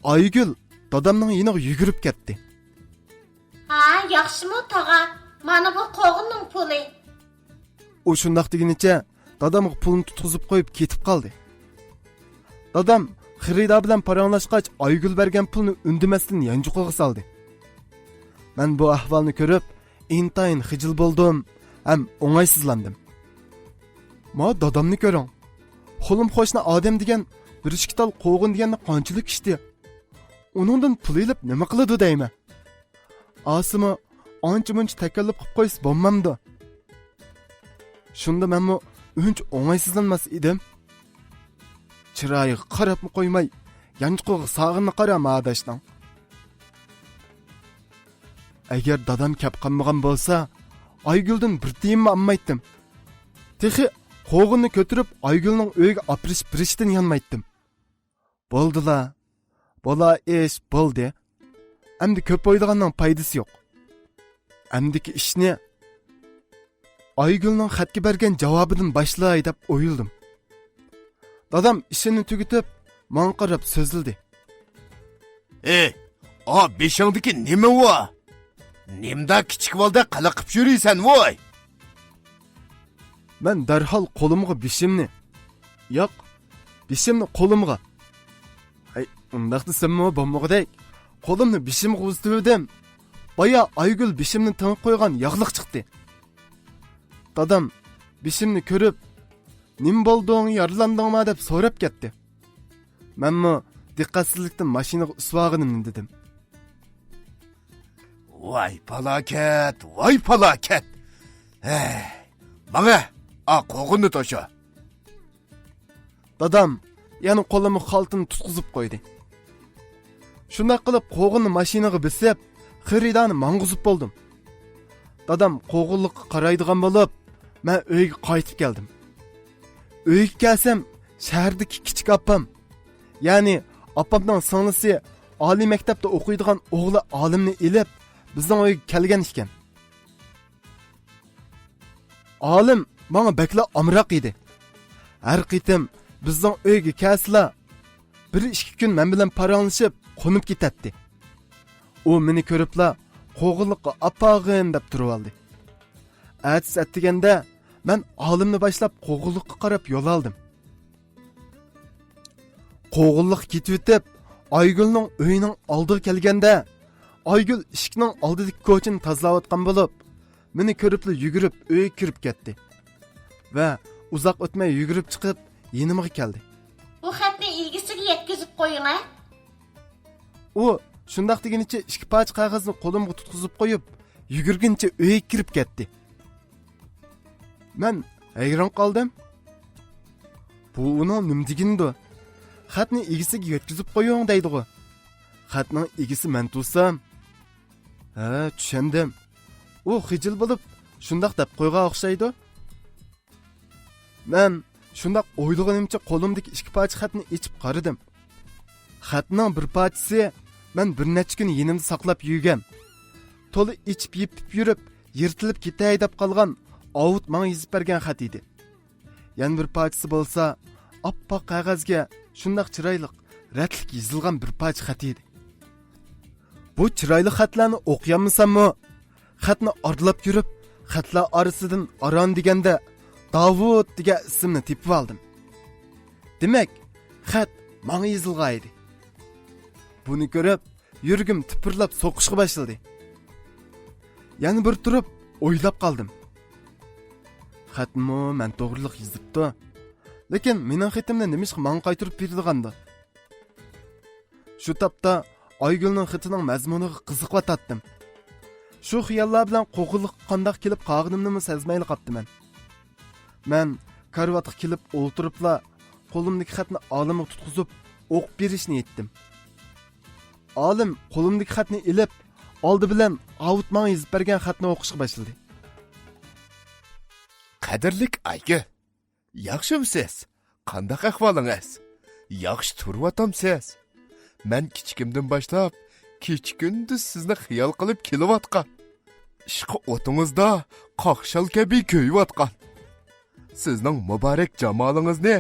ئايگۈل دادامنىڭ يېنىغا يۈگۈرۈپ كەتتى. ھا، ياخشىمۇ تاغا؟ مانا بۇ قوغۇننىڭ پۇلى. ئۇ شۇنداق دېگىنىچە دادامغا پۇلنى تۇتقۇزۇپ قويۇپ كېتىپ قالدى. دادام خېرىدار بىلەن پاراڭلاشقاچ، ئايگۈل بەرگەن پۇلنى ئۈندىمەستىن يانچۇقىغا سالدى. مەن بۇ ئەھۋالنى كۆرۈپ، ئىنتايىن خىجىل بولدۇم ھەم ئوڭايسىزلاندىم. ما دادامنى كۆرۈڭ. خۇلۇم قوشنا ئادەم دېگەن بىر ئىككى تال قوغۇن دېگەننى قانچىلىك ئىچتى. ئۇنىڭدىن پۇل ئېلىپ نېمە قىلىدۇ دەيمەن. ئاسىمۇ ئانچە مۇنچە تەكەللۇپ قىلىپ قويسا بولمامدۇ؟ شۇندا مەنمۇ ئۇنچە ئوڭايسىزلانماس ئىدىم. چىرايىغا قاراپمۇ قويماي، يانچۇقىغا ساغىنىنى قارا ما ئاداشنىڭ. ئەگەر دادام كەپ قالمىغان بولسا، ئايگۈلدىن بىر تىيىنمۇ ئالمايتتىم. تېخى قوغۇننى كۆتۈرۈپ ئايگۈلنىڭ ئۆيىگە ئاپىرىش بېرىشتىن يانمايتتىم. بولدىلا، بولا ئىش بولدى. ئەمدى كۆپ ئويلىغاننىڭ پايدىسى يوق. ئەمدىكى ئىشنى ئايگۈلنىڭ خەتكە بەرگەن جاۋابىدىن باشلاي دەپ ئويلىدىم. دادام ئىشىنى تۈگىتىپ، ماڭا قاراپ سۆزلىدى. ئى، ئا بېشىڭدىكى نېمە ئۇ؟ نېمىدا كىچىك بالىدەك قىلىق قىپ يۈرىسەن ۋوي؟ مەن دەرھال قولۇمغا بېشىمنى، ياق، بېشىمنى قولۇمغا، ھەي، ئۇنداق دېسەممۇ بولمىغۇدەك، قولۇمنى بېشىمغا ئۇزىتىۋىدىم. بايا ئايگۈل بېشىمنى تېڭىپ قويغان ياغلىق چىقتى. دادام بېشىمنى كۆرۈپ، نېمە بولدۇڭ، يارىلاندىڭما دەپ سوراپ كەتتى. مەنمۇ دىققەتسىزلىكتىن ماشىنىغا ئۈسۈۋالغىنىمنى دېدىم. ۋاي پالاكەت، ۋاي پالاكەت! ھەي، ماڭە، ئا قوغۇننى توشۇ! دادام يەنە قولۇمغا خالتىنى تۇتقۇزۇپ قويدى. شۇنداق قىلىپ قوغۇننى ماشىنىغا بېسىپ، خېرىدارنى ماڭغۇزۇپ بولدۇم. دادام قوغۇنلۇققا قارايدىغان بولۇپ، مەن ئۆيگە قايتىپ كەلدىم. ئۆيگە كەلسەم، شەھەردىكى كىچىك ئاپام، يەنى ئاپامنىڭ سىڭلىسى ئالىي مەكتەپتە ئوقۇيدىغان ئوغلى ئالىمنى ئېلىپ، بىزنىڭ ئۆيگە كەلگەن ئىكەن. ئالىم ماڭا بەكلا ئامراق ئىدى. ھەر قېتىم بىزنىڭ ئۆيگە كەلسىلا، بىر ئىككى كۈن مەن بىلەن پاراڭلىشىپ قونۇپ كېتەتتى. ئۇ مېنى كۆرۈپلا، قوغۇنلۇققا ئاپارغىن دەپ تۇرۇۋالدى. ئەتىسى ئەتىگەندە مەن ئالىمنى باشلاپ قوغۇنلۇققا قاراپ يول ئالدىم. قوغۇنلۇققا كېتىۋېتىپ، ئايگۈلنىڭ ئۆيىنىڭ ئالدىغا كەلگەندە، ئايگۈل ئىشىكنىڭ ئالدىدىكى كوچىنى تازىلاۋاتقان بولۇپ، مېنى كۆرۈپلا يۈگۈرۈپ ئۆيگە كىرىپ كەتتى ۋە ئۇزاق ئۆتمەي يۈگۈرۈپ چىقىپ يېنىمغا كەلدى. بۇ خەتنى ئىگىسىگە يەتكۈزۈپ قويۇڭ ھە. ئۇ شۇنداق دېگىنىچە ئىككى پارچە قەغەزنى قولۇمغا تۇتقۇزۇپ قويۇپ، يۈگۈرگىنىچە ئۆيگە كىرىپ كەتتى. مەن ھەيران قالدىم. بۇ ئۇنىڭ نېمە دېگىنىدۇ؟ خەتنى ئىگىسىگە يەتكۈزۈپ قويۇڭ دەيدىغۇ. خەتنىڭ ئىگىسى مەن تۇرسام. ھە، چۈشەندىم. ئۇ خىجىل بولۇپ شۇنداق دەپ قويغان ئوخشايدۇ. مەن شۇنداق ئويلىغىنىمچە قولۇمدىكى ئىككى پارچە خەتنى ئېچىپ قارىدىم. خەتنىڭ بىر پارچىسى مەن بىر نەچچە كۈن يېنىمدا ساقلاپ يۈرگەن، تولا ئېچىپ يېپىپ يۈرۈپ يىرتىلىپ كېتەي دەپ قالغان ئاۋۇت ماڭا يېزىپ بەرگەن خەت ئىدى. يەنە بىر پارچىسى بولسا ئاپئاق قەغەزگە شۇنداق چىرايلىق، رەتلىك يېزىلغان بىر پارچە خەت ئىدى. بۇ چىرايلىق خەتلەرنى ئوقۇيالمىساممۇ، خەتنى ئارىلاپ يۈرۈپ، خەتلەر ئارىسىدىن ئاران دېگەندە داۋۇت دېگەن ئىسىمنى تېپىۋالدىم. دېمەك، خەت ماڭا يېزىلغان ئىدى. بۇنى كۆرۈپ، يۈرىكىم تىپىرلاپ سوقۇشقا باشلىدى. يەنە بىر تۇرۇپ ئويلاپ قالدىم. خەتمۇ مەن توغرىلىق يېزىپتۇ. لېكىن مېنىڭ خېتىمنى نېمىشقا ماڭا قايتۇرۇپ بېرىدىغاندۇ؟ شۇ تاپتا ئايگۈلنىڭ خېتىنىڭ مەزمۇنىغا قىزىقىۋاتاتتىم. شۇ خىياللار بىلەن قوقۇنلۇققا قانداق كېلىپ قالغىنىمنىمۇ سەزمەيلا قاپتىمەن. مەن كارىۋاتقا كېلىپ ئولتۇرۇپلا، قولۇمدىكى خەتنى ئالىمغا تۇتقۇزۇپ، ئوقۇپ بېرىشنى ئېيتتىم. ئالىم قولۇمدىكى خەتنى ئېلىپ، ئالدى بىلەن ئاۋۇت ماڭا يېزىپ بەرگەن خەتنى ئوقۇشقا باشلىدى. قەدىرلىك ئايگۈل، ياخشىمۇسىز؟ قانداق ئەھۋالىڭىز؟ ياخشى تۇرۇۋاتامسىز؟ مەن كىچىكىمدىن باشلاپ كېچە-كۈندۈز سىزنى خىيال قىلىپ كېلىۋاتقان. ئىشقى ئوتىڭىزدا قاقشال كەبى كۆيۈۋاتقان. سىزنىڭ مۇبارەك جامالىڭىزنى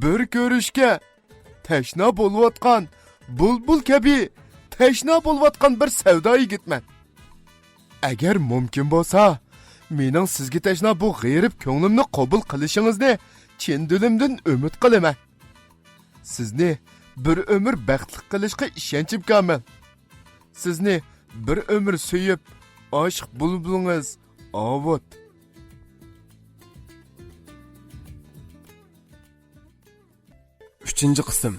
بىر كۆرۈشكە تەشنا بولۇۋاتقان، بۇلبۇل كەبى تەشنا بولۇۋاتقان بىر سەۋدا يىگىتمەن. ئەگەر مۇمكىن بولسا، مېنىڭ سىزگە تەشنا بۇ غېرىب كۆڭلۈمنى قوبۇل قىلىشىڭىزنى چىن دىلىمدىن ئۈمىد قىلىمەن. سىزنى بىر ئۆمۈر بەختلىك قىلىشقا ئىشەنچىم كامىل. سىزنى بىر ئۆمۈر سۆيۈپ، ئاشىق بۇلبۇلىڭىز ئاۋۇت. ئۈچىنچى قىسىم.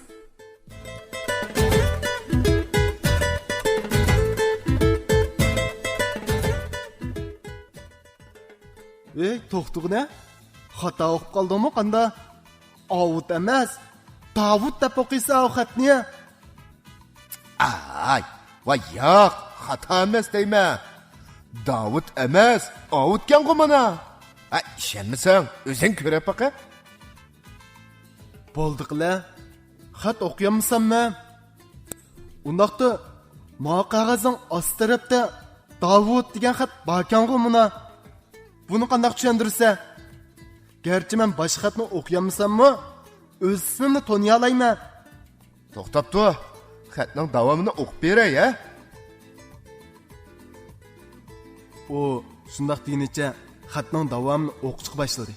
ئېي، توختىغىنە، خاتا ئوقۇپ قالدىڭمۇ قاندا؟ ئاۋۇت ئەمەس، داۋۇت دەپ ئوقۇيسەن ئاۋۇ خەتنى. ئاي، ۋاي ياق، خاتا ئەمەس دەيمەن. داۋۇت ئەمەس، ئاۋۇتكەنغۇ مانا. ھە، ئىشەنمىسەڭ ئۆزۈڭ كۆرۈپ باقە. بولدى قىلە، خەت ئوقۇيالمىساممۇ؟ ئۇنداقتا، ماۋۇ قەغەزنىڭ ئاستى تەرەپتە داۋۇت دېگەن خەت باركەنغۇ مانا. بۇنى قانداق چۈشەندۈرسە؟ گەرچە مەن باشقا خەتنى ئوقۇيالمىساممۇ، ئۆز ئىسمىمنى تونۇيالايمەن. توختاپ تۇر، خەتنىڭ داۋامىنى ئوقۇپ بېرەي ھە. ئۇ شۇنداق دېگىنىچە خەتنىڭ داۋامىنى ئوقۇشقا باشلىدى.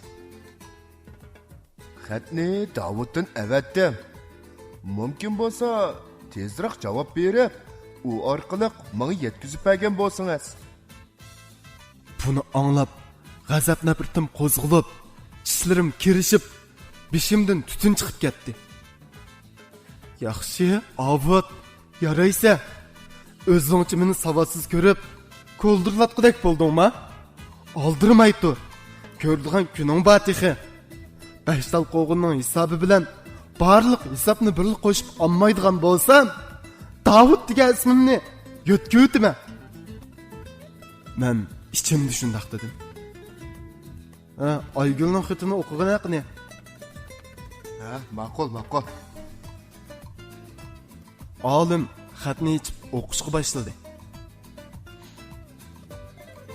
خەتنى داۋۇتتىن ئەۋەتتىم. مۇمكىن بولسا، تېزراق جاۋاب بېرىپ، ئۇ ئارقىلىق ماڭا يەتكۈزۈپ بەرگەن بولسىڭىز. بۇنى ئاڭلاپ، غەزەپ نەپرىتىم قوزغىلىپ، چىشلىرىم كىرىشىپ، بېشىمدىن تۈتۈن چىقىپ كەتتى. ياخشى، ئاۋۇت، يارايسەن. ئۆزۈڭچە مېنى ساۋاتسىز كۆرۈپ، كولدۇرلاتقۇدەك بولدۇڭما؟ ئالدىرىماي تۇر. كۆرىدىغان كۈنۈڭ بار تېخى. بەش تال قوغۇننىڭ ھېسابى بىلەن بارلىق ھېسابنى بىرلا قوشۇپ ئالمايدىغان بولسام، داۋۇت دېگەن ئىسمىمنى يۆتكىۋېتىمەن. مەن ئىچىمدە شۇنداق دېدىم. ھە، ئايگۈلنىڭ خېتىنى ئوقۇغىنە قېنى. ھە، ماقۇل، ماقۇل. ئالىم خەتنى ئېچىپ ئوقۇشقا باشلىدى.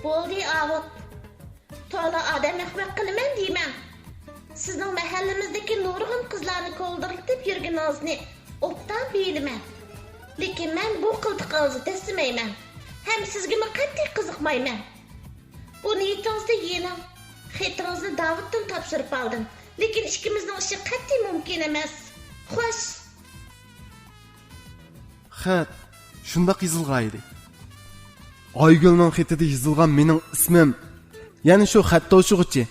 بولدى، ئاۋۇت. تولا ئادەم ئەخمەق قىلىمەن دېمەڭ. سىزنىڭ مەھەللىمىزدىكى نۇرغۇن قىزلارنى كولدۇرلىتىپ يۈرگىنىڭىزنى ئوبدان بىلىمەن. لېكىن مەن بۇ قىلتىقىڭىزنى دەسسىمەيمەن. ھەم سىزگىمۇ قەتئىي قىزىقمايمەن. بۇ نىيىتىڭىزنى يېنىڭ. خېتىڭىزنى داۋۇتتىن تاپشۇرۇپ ئالدىم. لېكىن ئىككىمىزنىڭ ئىشى قەتئىي مۇمكىن ئەمەس. خوش. خەت شۇنداق يېزىلغان ئىدى. ئايگۈلنىڭ خېتىدە يېزىلغان مېنىڭ ئىسمىم، يەنى شۇ خەت توشۇغۇچى،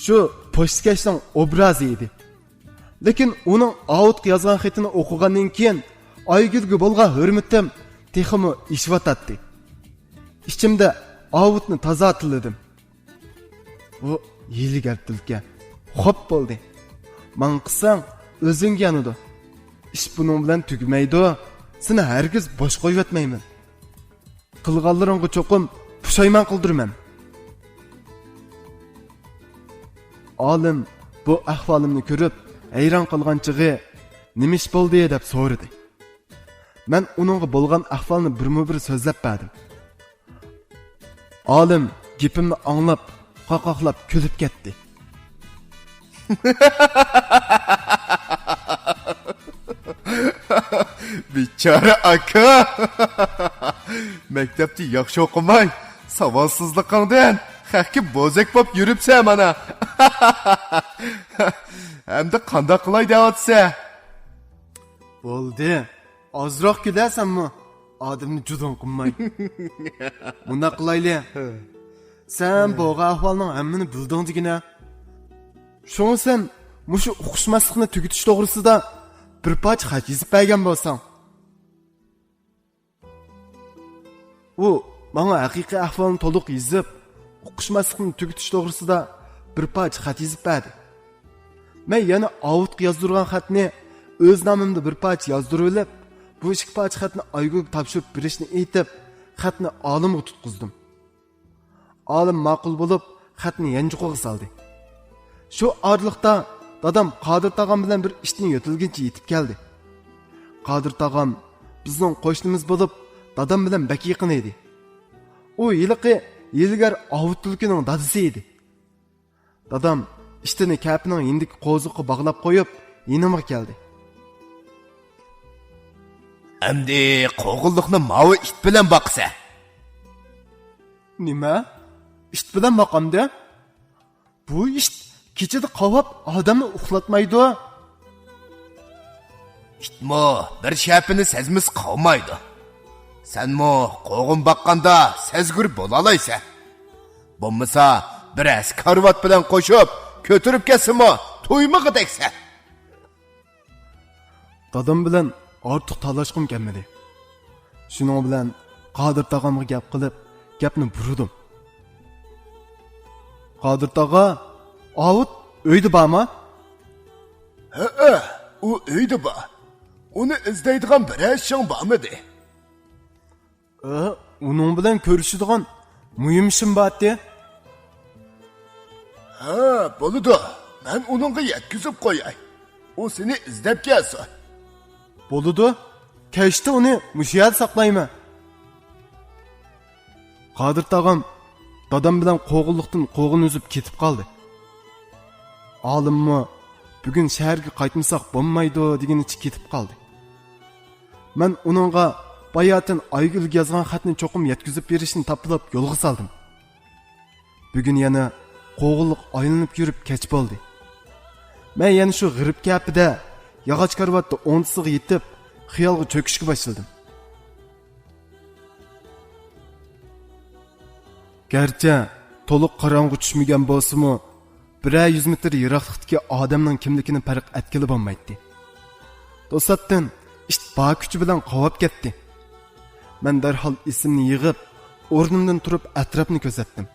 شۇ پوچتىكەشنىڭ ئوبرازى ئىدى. لېكىن ئۇنىڭ ئاۋۇتقا يازغان خېتىنى ئوقۇغاندىن كېيىن، ئايگۈلگە بولغان ھۆرمىتىم تېخىمۇ ئېشىۋاتاتتى. ئىچىمدە ئاۋۇتنى تازا تىللىدىم. ئۇ ھىيلىگەر تىلكە. خوپ بولدى. ماڭا قىلساڭ، ئۆزۈڭگە يانىدۇ. ئىش بۇنىڭ بىلەن تۈگىمەيدۇ. سېنى ھەرگىز بوش قويۇۋەتمەيمەن. قىلغانلىرىڭغا چوقۇم پۇشايمان قىلدۇرىمەن. ئالىم بۇ ئەھۋالىمنى كۆرۈپ، ھەيران قالغان چېغى، «نېمە ئىش بولدى؟» دەپ سورىدى. مەن ئۇنىڭغا بولغان ئەھۋالنى بىرمۇبىر سۆزلەپ بەردىم. ئالىم گېپىمنى ئاڭلاپ، قاقاقلاپ كۈلۈپ كەتتى. بىچارە ئاكا! مەكتەپتە ياخشى ئوقۇماي، ساۋاتسىزلىقىڭدىن خەقكە بوزەك بولۇپ يۈرۈپسەن مانا. ئەمدى قانداق قىلاي دەۋاتىسەن؟ بولدى. ئازراق كۈلەسەنمۇ؟ ئادەمنى جۇدۇن قىلماي. مۇنداق قىلايلى. سەن بولغان ئەھۋالنىڭ ھەممىنى بىلدىڭ دېگىنە. شۇڭا سەن مۇشۇ ئۇقۇشماسلىقنى تۈگىتىش توغرىسىدا بىر پارچە خەت يېزىپ بەرگەن بولساڭ. ئۇ ماڭا ھەقىقىي ئەھۋالنى تولۇق يېزىپ، ئۇقۇشماسلىقنى تۈگىتىش توغرىسىدا بىر پارچە خەت يېزىپ بەردى. مەن يەنە ئاۋۇتقا يازدۇرغان خەتنى ئۆز نامىمدا بىر پارچە يازدۇرۇۋېلىپ، بۇ ئىككى پارچە خەتنى ئايگۈلگە تاپشۇرۇپ بېرىشنى ئېيتىپ، خەتنى ئالىمغا تۇتقۇزدۇم. ئالىم ماقۇل بولۇپ، خەتنى يانچۇقىغا سالدى. شۇ ئارىلىقتا دادام قادىر تاغام بىلەن بىر ئىشتىن يۆتەلگىنىچە يېتىپ كەلدى. قادىر تاغام بىزنىڭ قوشنىمىز بولۇپ، دادام بىلەن بەك يېقىن ئىدى. ئۇ ھېلىقى ھىيلىگەر ئاۋۇت تۈلكىنىڭ دادىسى ئىدى. دادام ئىشتىنى كەپىنىڭ يېنىدىكى قوزۇققا باغلاپ قويۇپ، يېنىمغا كەلدى. ئەمدى قوغۇنلۇقنى ماۋۇ ئىت بىلەن باقىسەن. نېمە؟ ئىت بىلەن باقامدۇ؟ بۇ ئىت كېچىدە قاۋاپ ئادەمنى ئۇخلاتمايدۇ. ئىتمۇ بىر شەپىنى سەزمىسە قاۋىمايدۇ. سەنمۇ قوغۇن باققاندا سەزگۈر بولالايسەن. بولمىسا بىرەر كارىۋات بىلەن قوشۇپ كۆتۈرۈپ كەتسىمۇ تۇيمىغۇدەكسەن. دادام بىلەن ئارتۇق تالاشقۇم كەلمىدى. شۇنىڭ بىلەن قادىر تاغامغا گەپ قىلىپ، گەپنى بۇرىدىم. قادىر تاغا، ئاۋۇت ئۆيدە بارمۇ؟ ھەئە، ئۇ ئۆيدە بار. ئۇنى ئىزدەيدىغان بىرەر ئىشىڭ بارمىدى؟ ئە، ئۇنىڭ بىلەن كۆرۈشىدىغان مۇھىم ئىشىم بارتى. ھە، بولىدۇ. مەن ئۇنىڭغا يەتكۈزۈپ قوياي. ئۇ سېنى ئىزدەپ كەلسۇن. بولىدۇ. كەچتە ئۇنى مۇشۇ يەردە ساقلايمەن. قادىر تاغام دادام بىلەن قوغۇنلۇقتىن قوغۇن ئۈزۈپ كېتىپ قالدى. ئالىممۇ بۈگۈن شەھەرگە قايتمىساق بولمايدۇ دېگىنىچە كېتىپ قالدى. مەن ئۇنىڭغا باياتىن ئايگۈلگە يازغان خەتنى چوقۇم يەتكۈزۈپ بېرىشنى تاپىلاپ يولغا سالدىم. بۈگۈن يەنە قوغۇنلۇق ئايلىنىپ يۈرۈپ كەچ بولدى. مەن يەنە شۇ غېرىب كەپىدە ياغاچ كارىۋاتتا ئوڭدىسىغا يېتىپ، خىيالغا چۆكۈشكە باشلىدىم. گەرچە تولۇق قاراڭغۇ چۈشمىگەن بولسىمۇ، بىرەر يۈز مېتىر يىراقلىقتىكى ئادەمنىڭ كىملىكىنى پەرق ئەتكىلى بولمايتتى. توساتتىن ئىت بار كۈچى بىلەن قاۋاپ كەتتى. مەن دەرھال ئېسىمنى يىغىپ، ئورنۇمدىن تۇرۇپ ئەتراپنى كۆزەتتىم.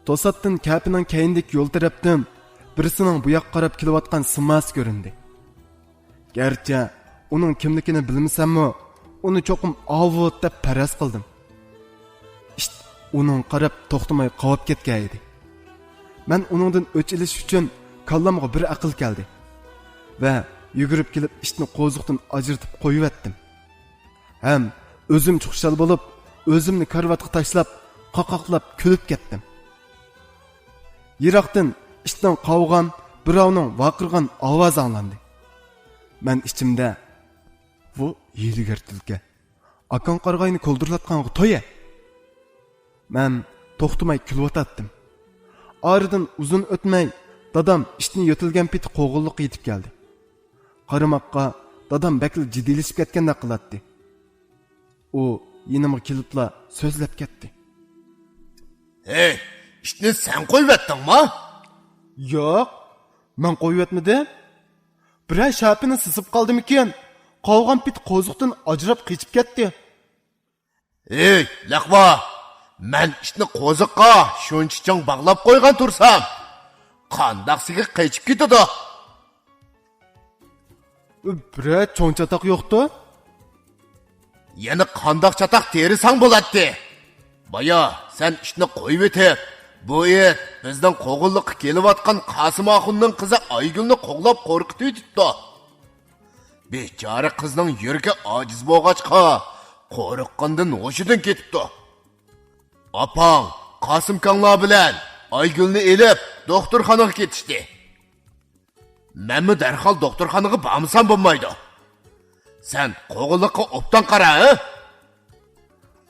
توساتتىن كەپىنىڭ كەينىدىكى يول تەرەپتىن بىرسىنىڭ بۇ ياققا قاراپ كېلىۋاتقان سىماسى كۆرۈندى. گەرچە ئۇنىڭ كىملىكىنى بىلمىسەممۇ، ئۇنى چوقۇم ئاۋۇت دەپ پەرەز قىلدىم. ئىت ئۇنىڭغا قاراپ توختىماي قاۋاپ كەتكەن ئىدى. مەن ئۇنىڭدىن ئۆچ ئېلىش ئۈچۈن كاللامغا بىر ئەقىل كەلدى ۋە يۈگۈرۈپ كېلىپ ئىتنى قوزۇقتىن ئاجرىتىپ قويۇۋەتتىم. ھەم ئۆزۈمچە خۇشال بولۇپ، ئۆزۈمنى كارىۋاتقا تاشلاپ، قاقاقلاپ كۈلۈپ كەتتىم. يىراقتىن ئىتنىڭ قاۋىغان، بىراۋنىڭ ۋارقىرىغان ئاۋازى ئاڭلاندى. مەن ئىچىمدە، بۇ ھىيلىگەر تۈلكە. ئاكاڭ قارىغاينى كولدۇرلاتقانغا توي ھە! مەن توختىماي كۈلۈۋاتاتتىم. ئارىدىن ئۇزۇن ئۆتمەي، دادام ئىتنى يۆتەلگەن پېتى قوغۇنلۇققا يېتىپ كەلدى. قارىماققا دادام بەكلا جىددىيلىشىپ كەتكەندەك قىلاتتى. ئۇ يېنىمغا كېلىپلا سۆزلەپ كەتتى. ھەي، ئىتنى سەن قويۇۋەتتىڭما؟ ياق، مەن قويۇۋەتمىدىم. بىرەر شەپىنى سىزىپ قالدىمىكىن؟ قاۋىغان پېتى قوزۇقتىن ئاجراپ قېچىپ كەتتى. ھەي، لەقۋا! مەن ئىتنى قوزۇققا شۇنچە چىڭ باغلاپ قويغان تۇرسام، قانداقسىگە قېچىپ كېتىدۇ؟ بىرەر چوڭ چاتاق يوقتۇ؟ يەنە قانداق چاتاق تېرىساڭ بولاتتى؟ بايا سەن ئىتنى قويۇۋېتىپ، بۇ ئىت بىزنىڭ قوغۇنلۇققا كېلىۋاتقان قاسىم ئاخۇننىڭ قىزى ئايگۈلنى قوغلاپ قورقۇتۇۋېتىپتۇ. بىچارە قىزنىڭ يۈرىكى ئاجىز بولغاچقا، قورققىنىدىن ھوشىدىن كېتىپتۇ. ئاپاڭ قاسىمكاڭلار بىلەن ئايگۈلنى ئېلىپ دوختۇرخانىغا كېتىشتى. مەنمۇ دەرھال دوختۇرخانىغا بارمىسام بولمايدۇ. سەن قوغۇنلۇققا ئوبدان قارا، ھە؟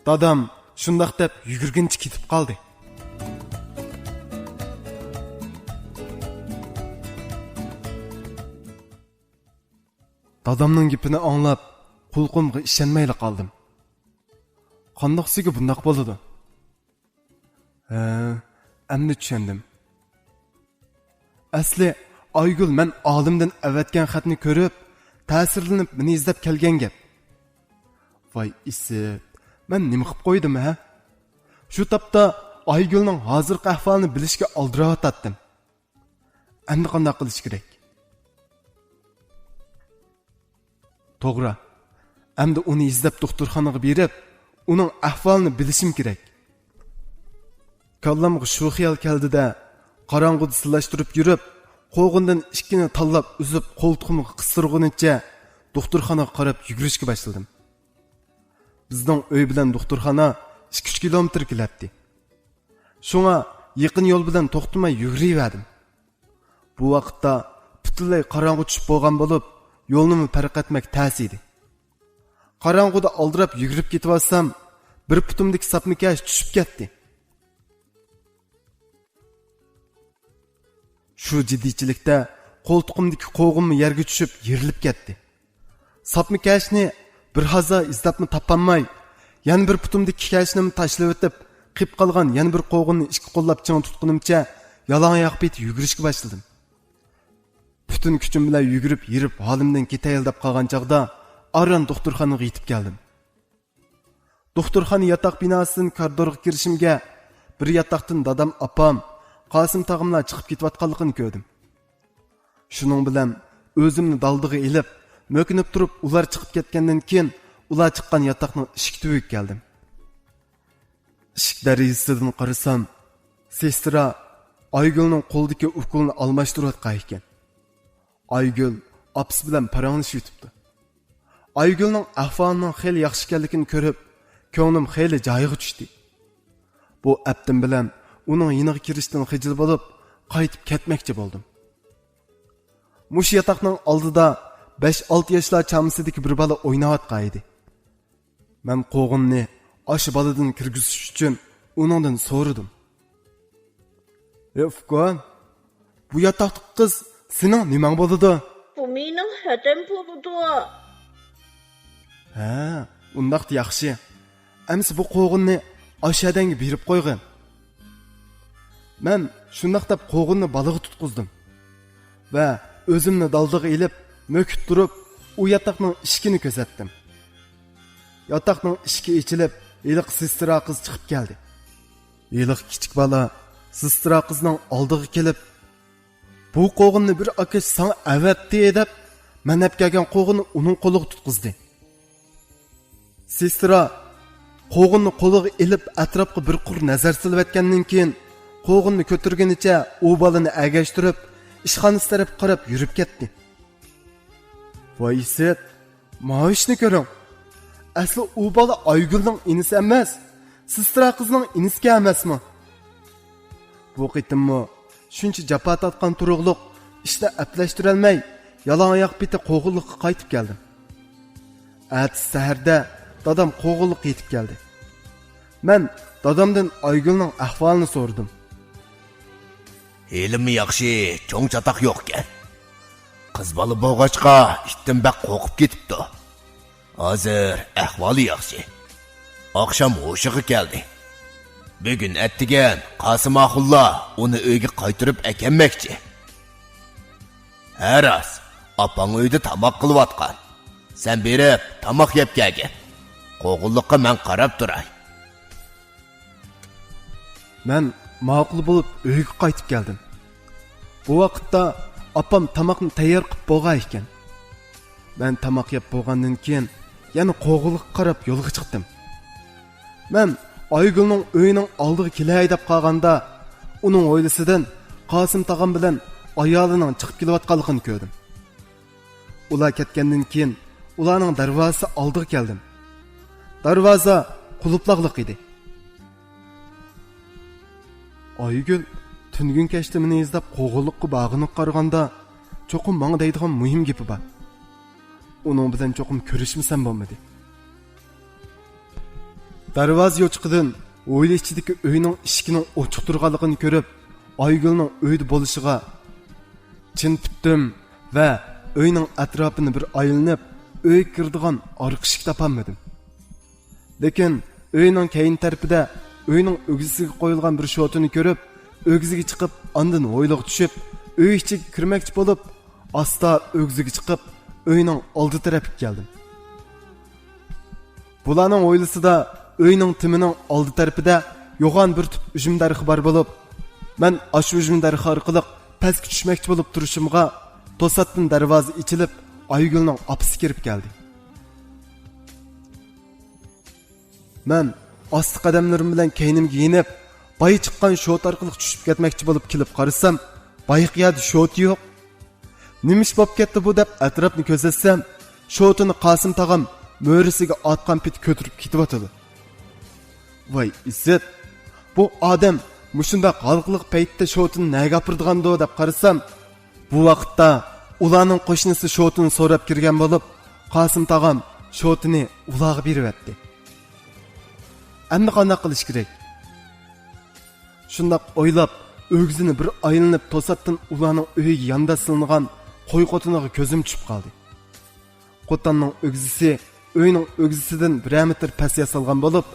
دادام شۇنداق دەپ يۈگۈرگىنىچە كېتىپ قالدى. دادامنىڭ گېپىنى ئاڭلاپ، قۇلىقىمغا ئىشەنمەيلا قالدىم. قانداقسىگە بۇنداق بولىدۇ؟ ھە، ئەمدى چۈشەندىم. ئەسلى ئايگۈل مەن ئالىمدىن ئەۋەتكەن خەتنى كۆرۈپ، تەسىرلىنىپ مېنى ئىزدەپ كەلگەن گەپ. ۋاي ئىسىت، مەن نېمە قىپ قويدۇم، ھە؟ شۇ تاپتا ئايگۈلنىڭ ھازىرقى ئەھۋالىنى بىلىشكە ئالدىراۋاتاتتىم. ئەمدى قانداق قىلىش كېرەك؟ توغرا. ئەمدى ئۇنى ئىزدەپ دوختۇرخانىغا بېرىپ، ئۇنىڭ ئەھۋالىنى بىلىشىم كېرەك. كاللامغا شۇ خىيال كەلدى-دە، قاراڭغۇدا سىلاشتۇرۇپ يۈرۈپ، قوغۇندىن ئىككىنى تاللاپ ئۈزۈپ قولتۇقۇمغا قىستۇرغىنىچە دوختۇرخانىغا قاراپ يۈگۈرۈشكە باشلىدىم. بىزنىڭ ئۆي بىلەن دوختۇرخانا ئىككى-ئۈچ كىلومېتىر كېلەتتى. شۇڭا يېقىن يول بىلەن توختىماي يۈگۈرۈۋەردىم. بۇ ۋاقىتتا پۈتۈنلەي قاراڭغۇ چۈشۈپ بولغان بولۇپ، يولنىمۇ پەرق ئەتمەك تەس ئىدى. قاراڭغۇدا ئالدىراپ يۈگۈرۈپ كېتىۋاتسام، بىر پۇتۇمدىكى ساپما كەش چۈشۈپ كەتتى. شۇ جىددىيچىلىكتە قولتۇقۇمدىكى قوغۇنمۇ يەرگە چۈشۈپ يېرىلىپ كەتتى. ساپما كەشنى بىر ھازا ئىزدەپمۇ تاپالماي، يەنە بىر پۇتۇمدىكى كەشنىمۇ تاشلىۋېتىپ، قېپ قالغان يەنە بىر قوغۇننى ئىككى قوللاپ چىڭ تۇتقىنىمچە يالاڭ ئاياق پېتى يۈگۈرۈشكە باشلىدىم. پۈتۈن كۈچۈم بىلەن يۈگۈرۈپ ھېرىپ ھالىمدىن كېتەيلى دەپ قالغان چاغدا ئاران دوختۇرخانىغا يېتىپ كەلدىم. دوختۇرخانا ياتاق بىناسىدىن كارىدورغا كىرىشىمگە، بىر ياتاقتىن دادام، ئاپام، قاسىم تاغاملار چىقىپ كېتىۋاتقانلىقىنى كۆردۈم. شۇنىڭ بىلەن ئۆزۈمنى دالدىغا ئېلىپ، مۆكۈنۈپ تۇرۇپ، ئۇلار چىقىپ كەتكەندىن كېيىن، ئۇلار چىققان ياتاقنىڭ ئىشىك تۈۋىگە كەلدىم. ئىشىك دېرىزىسىدىن قارىسام، سېسترا ئايگۈلنىڭ قولىدىكى ئوكۇلنى ئالماشتۇرۇۋاتقان ئىكەن. ئايگۈل ئاپىسى بىلەن پاراڭلىشىۋېتىپتۇ. ئايگۈلنىڭ ئەھۋالىنىڭ خېلى ياخشى ئىكەنلىكىنى كۆرۈپ، كۆڭلۈم خېلى جايىغا چۈشتى. بۇ ئەپتىم بىلەن ئۇنىڭ يېنىغا كىرىشتىن خىجىل بولۇپ، قايتىپ كەتمەكچى بولدۇم. مۇشۇ ياتاقنىڭ ئالدىدا بەش-ئالتە ياشلار چامىسىدىكى بىر بالا ئويناۋاتقان ئىدى. مەن قوغۇننى ئاشۇ بالىدىن كىرگۈزۈش ئۈچۈن ئۇنىڭدىن سورىدىم. ئى ئۇكام، بۇ ياتاقتىكى قىز سېنىڭ نېمەڭ بولىدۇ؟ بۇ مېنىڭ ھەدەم بولىدۇ. ھە، ئۇنداقتا ياخشى. ئەمسە بۇ قوغۇننى ئاشۇ ھەدەڭگە بېرىپ قويغىن. مەن شۇنداق دەپ قوغۇننى بالىغا تۇتقۇزدۇم ۋە ئۆزۈمنى دالدىغا ئېلىپ، مۆكۈپ تۇرۇپ، ئۇ ياتاقنىڭ ئىشىكىنى كۆزەتتىم. ياتاقنىڭ ئىشىكى ئېچىلىپ، ھېلىقى سېسترا قىز چىقىپ كەلدى. ھېلىقى كىچىك بالا سېسترا قىزنىڭ ئالدىغا كېلىپ، بۇ قوغۇننى بىر ئاكاش ساڭا ئەۋەتتى دەپ، مەن ئەپ كەلگەن قوغۇننى ئۇنىڭ قولىغا تۇتقۇزدى. سېسترا قوغۇننى قولىغا ئېلىپ، ئەتراپقا بىر قۇر نەزەر سېلىۋەتكەندىن كېيىن، قوغۇننى كۆتۈرگىنىچە ئۇ بالىنى ئەگەشتۈرۈپ، ئىشخانىسى تەرەپكە قاراپ يۈرۈپ كەتتى. ۋاي ئىسىت، ماۋۇ ئىشنى كۆرۈڭ. ئەسلى ئۇ بالا ئايگۈلنىڭ ئىنىسى ئەمەس، سېسترا قىزنىڭ ئىنىسىكەن ئەمەسمۇ؟ بۇ قېتىممۇ شۇنچە جاپا تارتقان تۇرۇقلۇق ئىشنى ئەپلەشتۈرەلمەي، يالاڭ ئاياق پېتى قوغۇنلۇققا قايتىپ كەلدىم. ئەتىسى سەھەردە دادام قوغۇنلۇققا يېتىپ كەلدى. مەن دادامدىن ئايگۈلنىڭ ئەھۋالىنى سورىدىم. ھېلىمۇ ياخشى، چوڭ چاتاق يوقكەن. قىز بالا بولغاچقا، ئىتتىن بەك قورقۇپ كېتىپتۇ. ھازىر ئەھۋالى ياخشى. ئاخشام ھوشىغا كەلدى. بۈگۈن ئەتىگەن قاسىم ئاخۇنلار ئۇنى ئۆيگە قايتۇرۇپ ئەكەلمەكچى. ھە راست، ئاپاڭ ئۆيدە تاماق قىلىۋاتقان. سەن بېرىپ تاماق يەپ كەلگىن. قوغۇنلۇققا مەن قاراپ تۇراي. مەن ماقۇل بولۇپ ئۆيگە قايتىپ كەلدىم. بۇ ۋاقىتتا ئاپام تاماقنى تەييار قىلىپ بولغان ئىكەن. مەن تاماق يەپ بولغاندىن كېيىن يەنە قوغۇنلۇققا قاراپ يولغا چىقتىم. مەن ئايگۈلنىڭ ئۆيىنىڭ ئالدىغا كېلەي دەپ قالغاندا، ئۇنىڭ ھويلىسىدىن قاسىم تاغام بىلەن ئايالىنىڭ چىقىپ كېلىۋاتقانلىقىنى كۆردۈم. ئۇلار كەتكەندىن كېيىن ئۇلارنىڭ دەرۋازىسى ئالدىغا كەلدىم. دەرۋازا قۇلۇپلاغلىق ئىدى. ئايگۈل تۈنۈگۈن كەچتە مېنى ئىزدەپ قوغۇنلۇققا بارغىنىغا قارىغاندا، چوقۇم ماڭا دەيدىغان مۇھىم گېپى بار. ئۇنىڭ بىلەن چوقۇم كۆرۈشمىسەم بولمىدى. دەرۋازا يوچۇقىدىن ھويلا ئىچىدىكى ئۆينىڭ ئىشىكىنىڭ ئوچۇق تۇرغانلىقىنى كۆرۈپ، ئايگۈلنىڭ ئۆيدە بولۇشىغا چىن پۈتتۈم ۋە ئۆينىڭ ئەتراپىنى بىر ئايلىنىپ، ئۆيگە كىرىدىغان ئارقا ئىشىك تاپالمىدىم. لېكىن ئۆينىڭ كەينى تەرىپىدە ئۆينىڭ ئۆگزىسىگە قويۇلغان بىر شوتىنى كۆرۈپ، ئۆگزىگە چىقىپ، ئاندىن ھويلىغا چۈشۈپ، ئۆي ئىچىگە كىرمەكچى بولۇپ، ئاستا ئۆگزىگە چىقىپ، ئۆينىڭ ئالدى تەرەپكە كەلدىم. بۇلارنىڭ ھويلىسىدا ئۆينىڭ تېمىنىڭ ئالدى تەرىپىدە يوغان بىر تۈپ ئۈجۈم دەرىخى بار بولۇپ، مەن ئاشۇ ئۈجۈم دەرىخى ئارقىلىق پەسكە چۈشمەكچى بولۇپ تۇرۇشۇمغا، توساتتىن دەرۋازا ئېچىلىپ، ئايگۈلنىڭ ئاپىسى كىرىپ كەلدى. مەن ئاستا قەدەملىرىم بىلەن كەينىمگە يېنىپ، بايا چىققان شوت ئارقىلىق چۈشۈپ كەتمەكچى بولۇپ كېلىپ قارىسام، بايىقى يەردە شوت يوق. نېمە ئىش بولۇپ كەتتى بۇ دەپ ئەتراپنى كۆزەتسەم، شوتىنى قاسىم تاغام مۈرىسىگە ئاتقان پېتى كۆتۈرۈپ كېتىۋاتىدۇ. ۋاي ئىززەت، بۇ ئادەم مۇشۇنداق ھالقىلىق پەيتتە شوتىنى نەگە ئاپىرىدىغاندۇ دەپ قارىسام، بۇ ۋاقىتتا ئۇلارنىڭ قوشنىسى شوتىنى سوراپ كىرگەن بولۇپ، قاسىم تاغام شوتىنى ئۇلارغا بېرىۋەتتى. ئەمدى قانداق قىلىش كېرەك؟ شۇنداق ئويلاپ، ئۆگزىنى بىر ئايلىنىپ، توساتتىن ئۇلارنىڭ ئۆيىگە يانداش سېلىنغان قوي قوتىنىغا كۆزۈم چۈشۈپ قالدى. قوتاننىڭ ئۆگزىسى ئۆينىڭ ئۆگزىسىدىن بىرەر مېتىر پەس ياسالغان بولۇپ،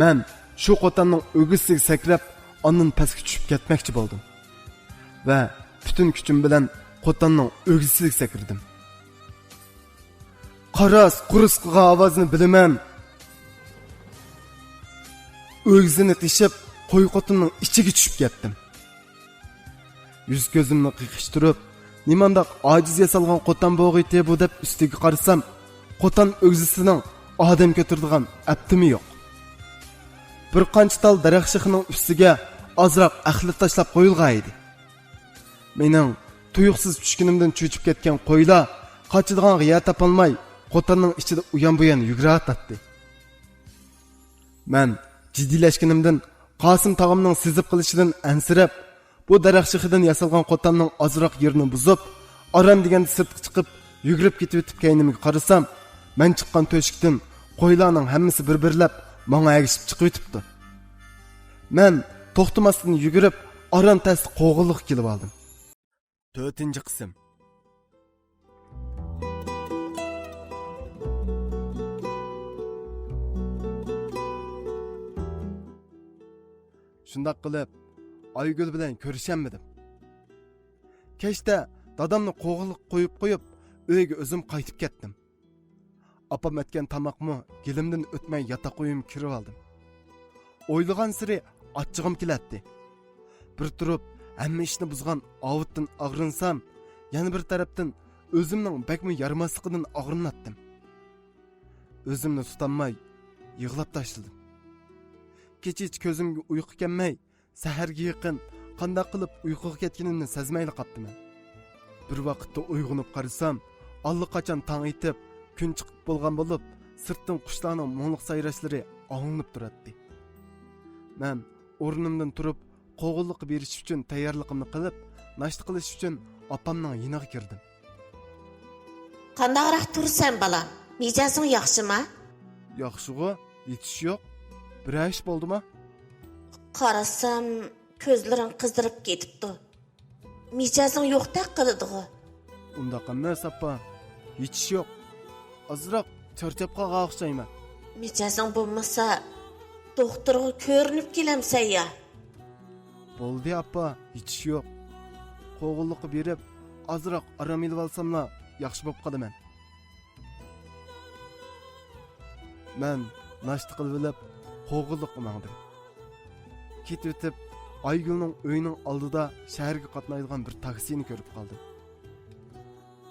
مەن شۇ قوتاننىڭ ئۆگزىسىگە سەكرەپ، ئاندىن پەسكە چۈشۈپ كەتمەكچى بولدۇم ۋە پۈتۈن كۈچۈم بىلەن قوتاننىڭ ئۆگزىسىگە سەكرىدىم. قاراس قورسىقىغا ئاۋازنى بىلىمەن. ئۆگزىنى تېشىپ، قوي قوتۇننىڭ ئىچىگە چۈشۈپ كەتتىم. يۈز كۆزۈمنى قىقىشتۇرۇپ، نېمانداق ئاجىز ياسالغان قوتان بوغىيتى بۇ دەپ ئۈستىگە قارىسام، قوتان ئۆگزىسىنىڭ ئادەم كۆتۈرىدىغان ئەپتىمۇ يوق. بىر قانچە تال دەرەخ شېخىنىڭ ئۈستىگە ئازراق ئەخلەت تاشلاپ قويۇلغان ئىدى. مېنىڭ تۇيۇقسىز چۈشكىنىمدىن چۆچۈپ كەتكەن قويلار قاچىدىغانغا يەر تاپالماي، قوتاننىڭ ئىچىدە ئۇيان-بۇيان يۈگۈرۈۋاتاتتى. مەن جىددىيلەشكىنىمدىن، قاسىم تاغامنىڭ سېزىپ قېلىشىدىن ئەنسىرەپ، بۇ دەرەخ شېخىدىن ياسالغان قوتاننىڭ ئازراق يېرىنى بۇزۇپ، ئاران دېگەندە سىرتقا چىقىپ، يۈگۈرۈپ كېتىۋېتىپ كەينىمگە قارىسام، مەن چىققان تۆشۈكتىن قويلارنىڭ ھەممىسى بىر-بىرلەپ ماڭا ئەگىشىپ چىقىۋېتىپتۇ. مەن توختىماستىن يۈگۈرۈپ، ئاران تەستە قوغۇنلۇققا كېلىۋالدىم. تۆتىنچى قىسىم. شۇنداق قىلىپ، ئايگۈل بىلەن كۆرۈشەلمىدىم. كەچتە دادامنى قوغۇنلۇققا قويۇپ قويۇپ، ئۆيگە ئۆزۈم قايتىپ كەتتىم. ئاپام ئەتكەن تاماقمۇ گېلىمدىن ئۆتمەي ياتاق ئۆيۈمگە كىرىۋالدىم. ئويلىغانسېرى ئاچچىقىم كېلەتتى. بىر تۇرۇپ ھەممە ئىشنى بۇزغان ئاۋۇتتىن ئاغرىنسام، يەنە بىر تەرەپتىن ئۆزۈمنىڭ بەكمۇ يارىماسلىقىدىن ئاغرىناتتىم. ئۆزۈمنى تۇتالماي يىغلاپ تاشلىدىم. كېچىچە كۆزۈمگە ئۇيقۇ كەلمەي، سەھەرگە يېقىن قانداق قىلىپ ئۇيقۇغا كەتكىنىمنى سەزمەيلا قاپتىمەن. بىر ۋاقىتتا ئويغىنىپ قارىسام، ئاللىقاچان تاڭ ئېتىپ، كۈن چىقىپ بولغان بولۇپ، سىرتتىن قۇشلارنىڭ مۇڭلۇق سايراشلىرى ئاڭلىنىپ تۇراتتى. مەن ئورنۇمدىن تۇرۇپ، قوغۇنلۇققا بېرىش ئۈچۈن تەييارلىقىمنى قىلىپ، ناشتا قىلىش ئۈچۈن ئاپامنىڭ يېنىغا كىردىم. قانداقراق تۇرىسەن، بالام؟ مىجەزىڭ ياخشىما؟ ياخشىغۇ، ھېچ ئىش يوق. بىرەر ئىش بولدىما؟ قارىسام، كۆزلىرىڭ قىزىرىپ كېتىپتۇ. مىجەزىڭ يوقتەك قىلىدىغۇ؟ ئۇنداق ئەمەس، ئاپا. ھېچ ئىش يوق. ئازراق چارچاپ قالغان ئوخشايمەن. مىجەزىڭ بولمىسا، دوختۇرغا كۆرۈنۈپ كېلەمسەن يا؟ بولدى، ئاپا، ھېچ ئىش يوق. قوغۇنلۇققا بېرىپ، ئازراق ئارام ئېلىۋالساملا ياخشى بولۇپ قالىمەن. مەن ناشتا قىلىۋېلىپ، قوغۇنلۇققا ماڭدىم. كېتىۋېتىپ، ئايگۈلنىڭ ئۆيىنىڭ ئالدىدا شەھەرگە قاتنايدىغان بىر تاكسىنى كۆرۈپ قالدىم.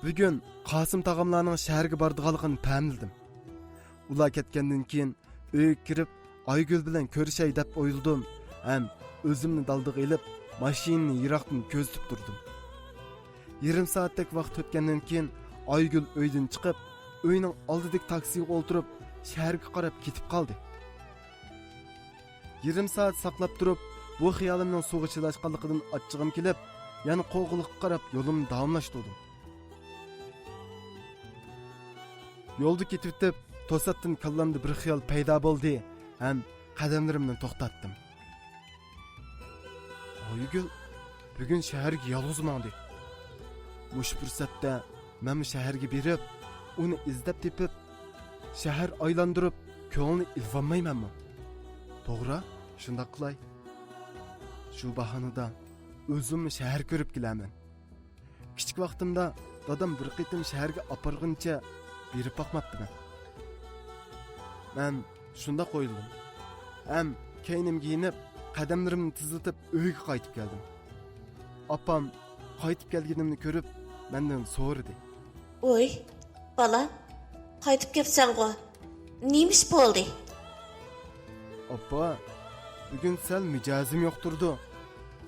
بۈگۈن قاسىم تاغاملارنىڭ شەھەرگە بارىدىغانلىقىنى پەملىدىم. ئۇلار كەتكەندىن كېيىن ئۆيگە كىرىپ، ئايگۈل بىلەن كۆرۈشەي دەپ ئويلىدىم ھەم ئۆزۈمنى دالدىغا ئېلىپ، ماشىنىنى يىراقتىن كۆزىتىپ تۇردۇم. يېرىم سائەتتەك ۋاقىت ئۆتكەندىن كېيىن، ئايگۈل ئۆيدىن چىقىپ، ئۆينىڭ ئالدىدىكى تاكسىغا ئولتۇرۇپ، شەھەرگە قاراپ كېتىپ قالدى. يېرىم سائەت ساقلاپ تۇرۇپ، بۇ خىيالىمنىڭ سۇغا چىلاشقانلىقىدىن ئاچچىقىم كېلىپ، يەنە قوغۇنلۇققا قاراپ يولۇمنى داۋاملاشتۇردۇم. يولدا كېتىۋېتىپ، توساتتىن كاللامدا بىر خىيال پەيدا بولدى ھەم قەدەملىرىمنى توختاتتىم. ئايگۈل بۈگۈن شەھەرگە يالغۇز ماڭدى. مۇشۇ پۇرسەتتە مەنمۇ شەھەرگە بېرىپ، ئۇنى ئىزدەپ تېپىپ، شەھەر ئايلاندۇرۇپ، كۆڭلىنى ئېلىۋالمايمەنمۇ؟ توغرا، شۇنداق قىلاي. شۇ باھانىدا ئۆزۈممۇ شەھەر كۆرۈپ كېلەرمەن. كىچىك ۋاقتىمدا دادام بىر قېتىم شەھەرگە ئاپارغىنىچە بېرىپ باقماپتىمەن. مەن شۇنداق ئويلىدىم. ھەم كەينىمگە يېنىپ، قەدەملىرىمنى تېزلىتىپ ئۆيگە قايتىپ كەلدىم. ئاپام قايتىپ كەلگىنىمنى كۆرۈپ مەندىن سورىدى. ۋوي، بالام، قايتىپ كەپسەنغۇ؟ نېمە ئىش بولدى؟ ئاپا، بۈگۈن سەل مىجەزىم يوق تۇرىدۇ.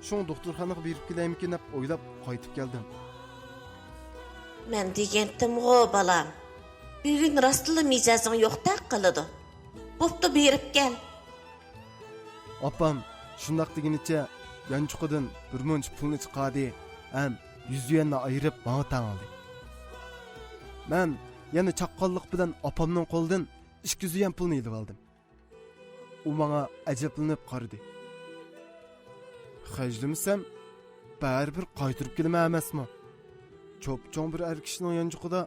شۇڭا دوختۇرخانىغا بېرىپ كېلەيمىكىن دەپ ئويلاپ قايتىپ كەلدىم. مەن دېگەنتىمغۇ، بالام، بۈگۈن راستلا مىجەزىڭ يوقتەك قىلىدۇ. بوپتۇ، بېرىپ كەل. ئاپام شۇنداق دېگىنىچە يانچۇقىدىن بىر مۇنچە پۇلنى چىقاردى ھەم يۈز يۈەننى ئايرىپ ماڭا تەڭلىدى. مەن يەنە چاققانلىق بىلەن ئاپامنىڭ قولىدىن ئىككى يۈز يۈەن پۇلنى ئېلىۋالدىم. ئۇ ماڭا ئەجەبلىنىپ قارىدى. خەجلىمىسەم، بەرىبىر قايتۇرۇپ كېلىمەن ئەمەسمۇ؟ چوپچوڭ بىر ئەر كىشىنىڭ يانچۇقىدا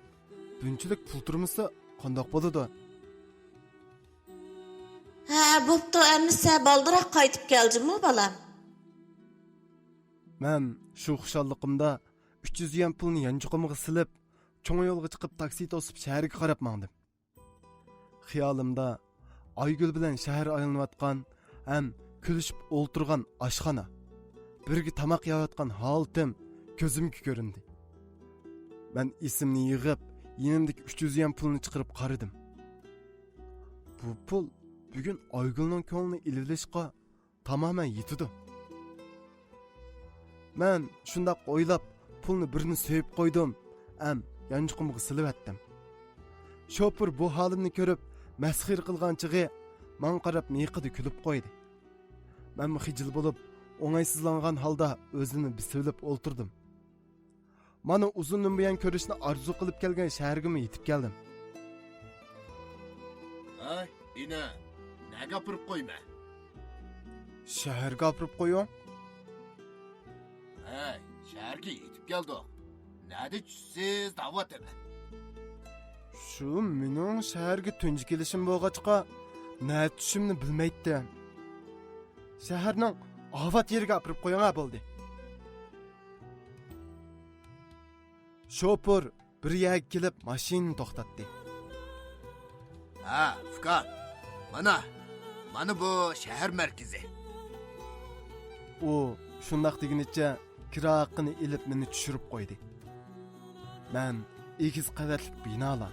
بۇنچىلىك پۇل تۇرمىسا قانداق بولىدۇ؟ ھە، بوپتۇ، ئەمىسە بالدۇراق قايتىپ كەل جۇمۇ، بالام. مەن شۇ خۇشاللىقىمدا ئۈچ يۈز يۈەن پۇلنى يانچۇقۇمغا سېلىپ، چوڭ يولغا چىقىپ تاكسى توسۇپ شەھەرگە قاراپ ماڭدىم. خىيالىمدا ئايگۈل بىلەن شەھەر ئايلىنىۋاتقان ھەم كۈلۈشۈپ ئولتۇرغان ئاشخانا، بىرگە تاماق يەۋاتقان ھالىتىم كۆزۈمگە كۆرۈندى. مەن ئېسىمنى يىغىپ، يېنىمدىكى ئۈچ يۈز يۈەن پۇلنى چىقىرىپ قارىدىم. بۇ پۇل بۈگۈن ئايگۈلنىڭ كۆڭلىنى ئېلىۋېلىشقا تامامەن يېتىدۇ. مەن شۇنداق ئويلاپ، پۇلنى بىرنى سۆيۈپ قويدۇم ھەم يانچۇقۇمغا سېلىۋەتتىم. شوپۇر بۇ ھالىمنى كۆرۈپ، مەسخىرە قىلغان چېغى ماڭا قاراپ مىيىقىدا كۈلۈپ قويدى. مەنمۇ خىجىل بولۇپ، ئوڭايسىزلانغان ھالدا ئۆزۈمنى بېسىۋېلىپ ئولتۇردۇم. مانا ئۇزۇندىن بۇيان كۆرۈشنى ئارزۇ قىلىپ كەلگەن شەھەرگىمۇ يېتىپ كەلدىم. ھەي، ئىنى، نەگە ئاپىرىپ قويىمەن؟ شەھەرگە ئاپىرىپ قويۇڭ. ھەي، شەھەرگە يېتىپ كەلدۇق. نەدە چۈشىسىز دەۋاتىمەن. شۇ مېنىڭ شەھەرگە تۇنجى كېلىشىم بولغاچقا، نەدە چۈشۈشۈمنى بىلمەيتتىم. شەھەرنىڭ ئاۋات يېرىگە ئاپىرىپ قويۇڭا بولدى. شوپۇر بىر يەرگە كېلىپ ماشىنىنى توختاتتى. ھە، ئۇكام، مانا، مانا بۇ شەھەر مەركىزى. ئۇ شۇنداق دېگىنىچە كىرا ھەققىنى ئېلىپ مېنى چۈشۈرۈپ قويدى. مەن ئېگىز قەۋەتلىك بىنالار،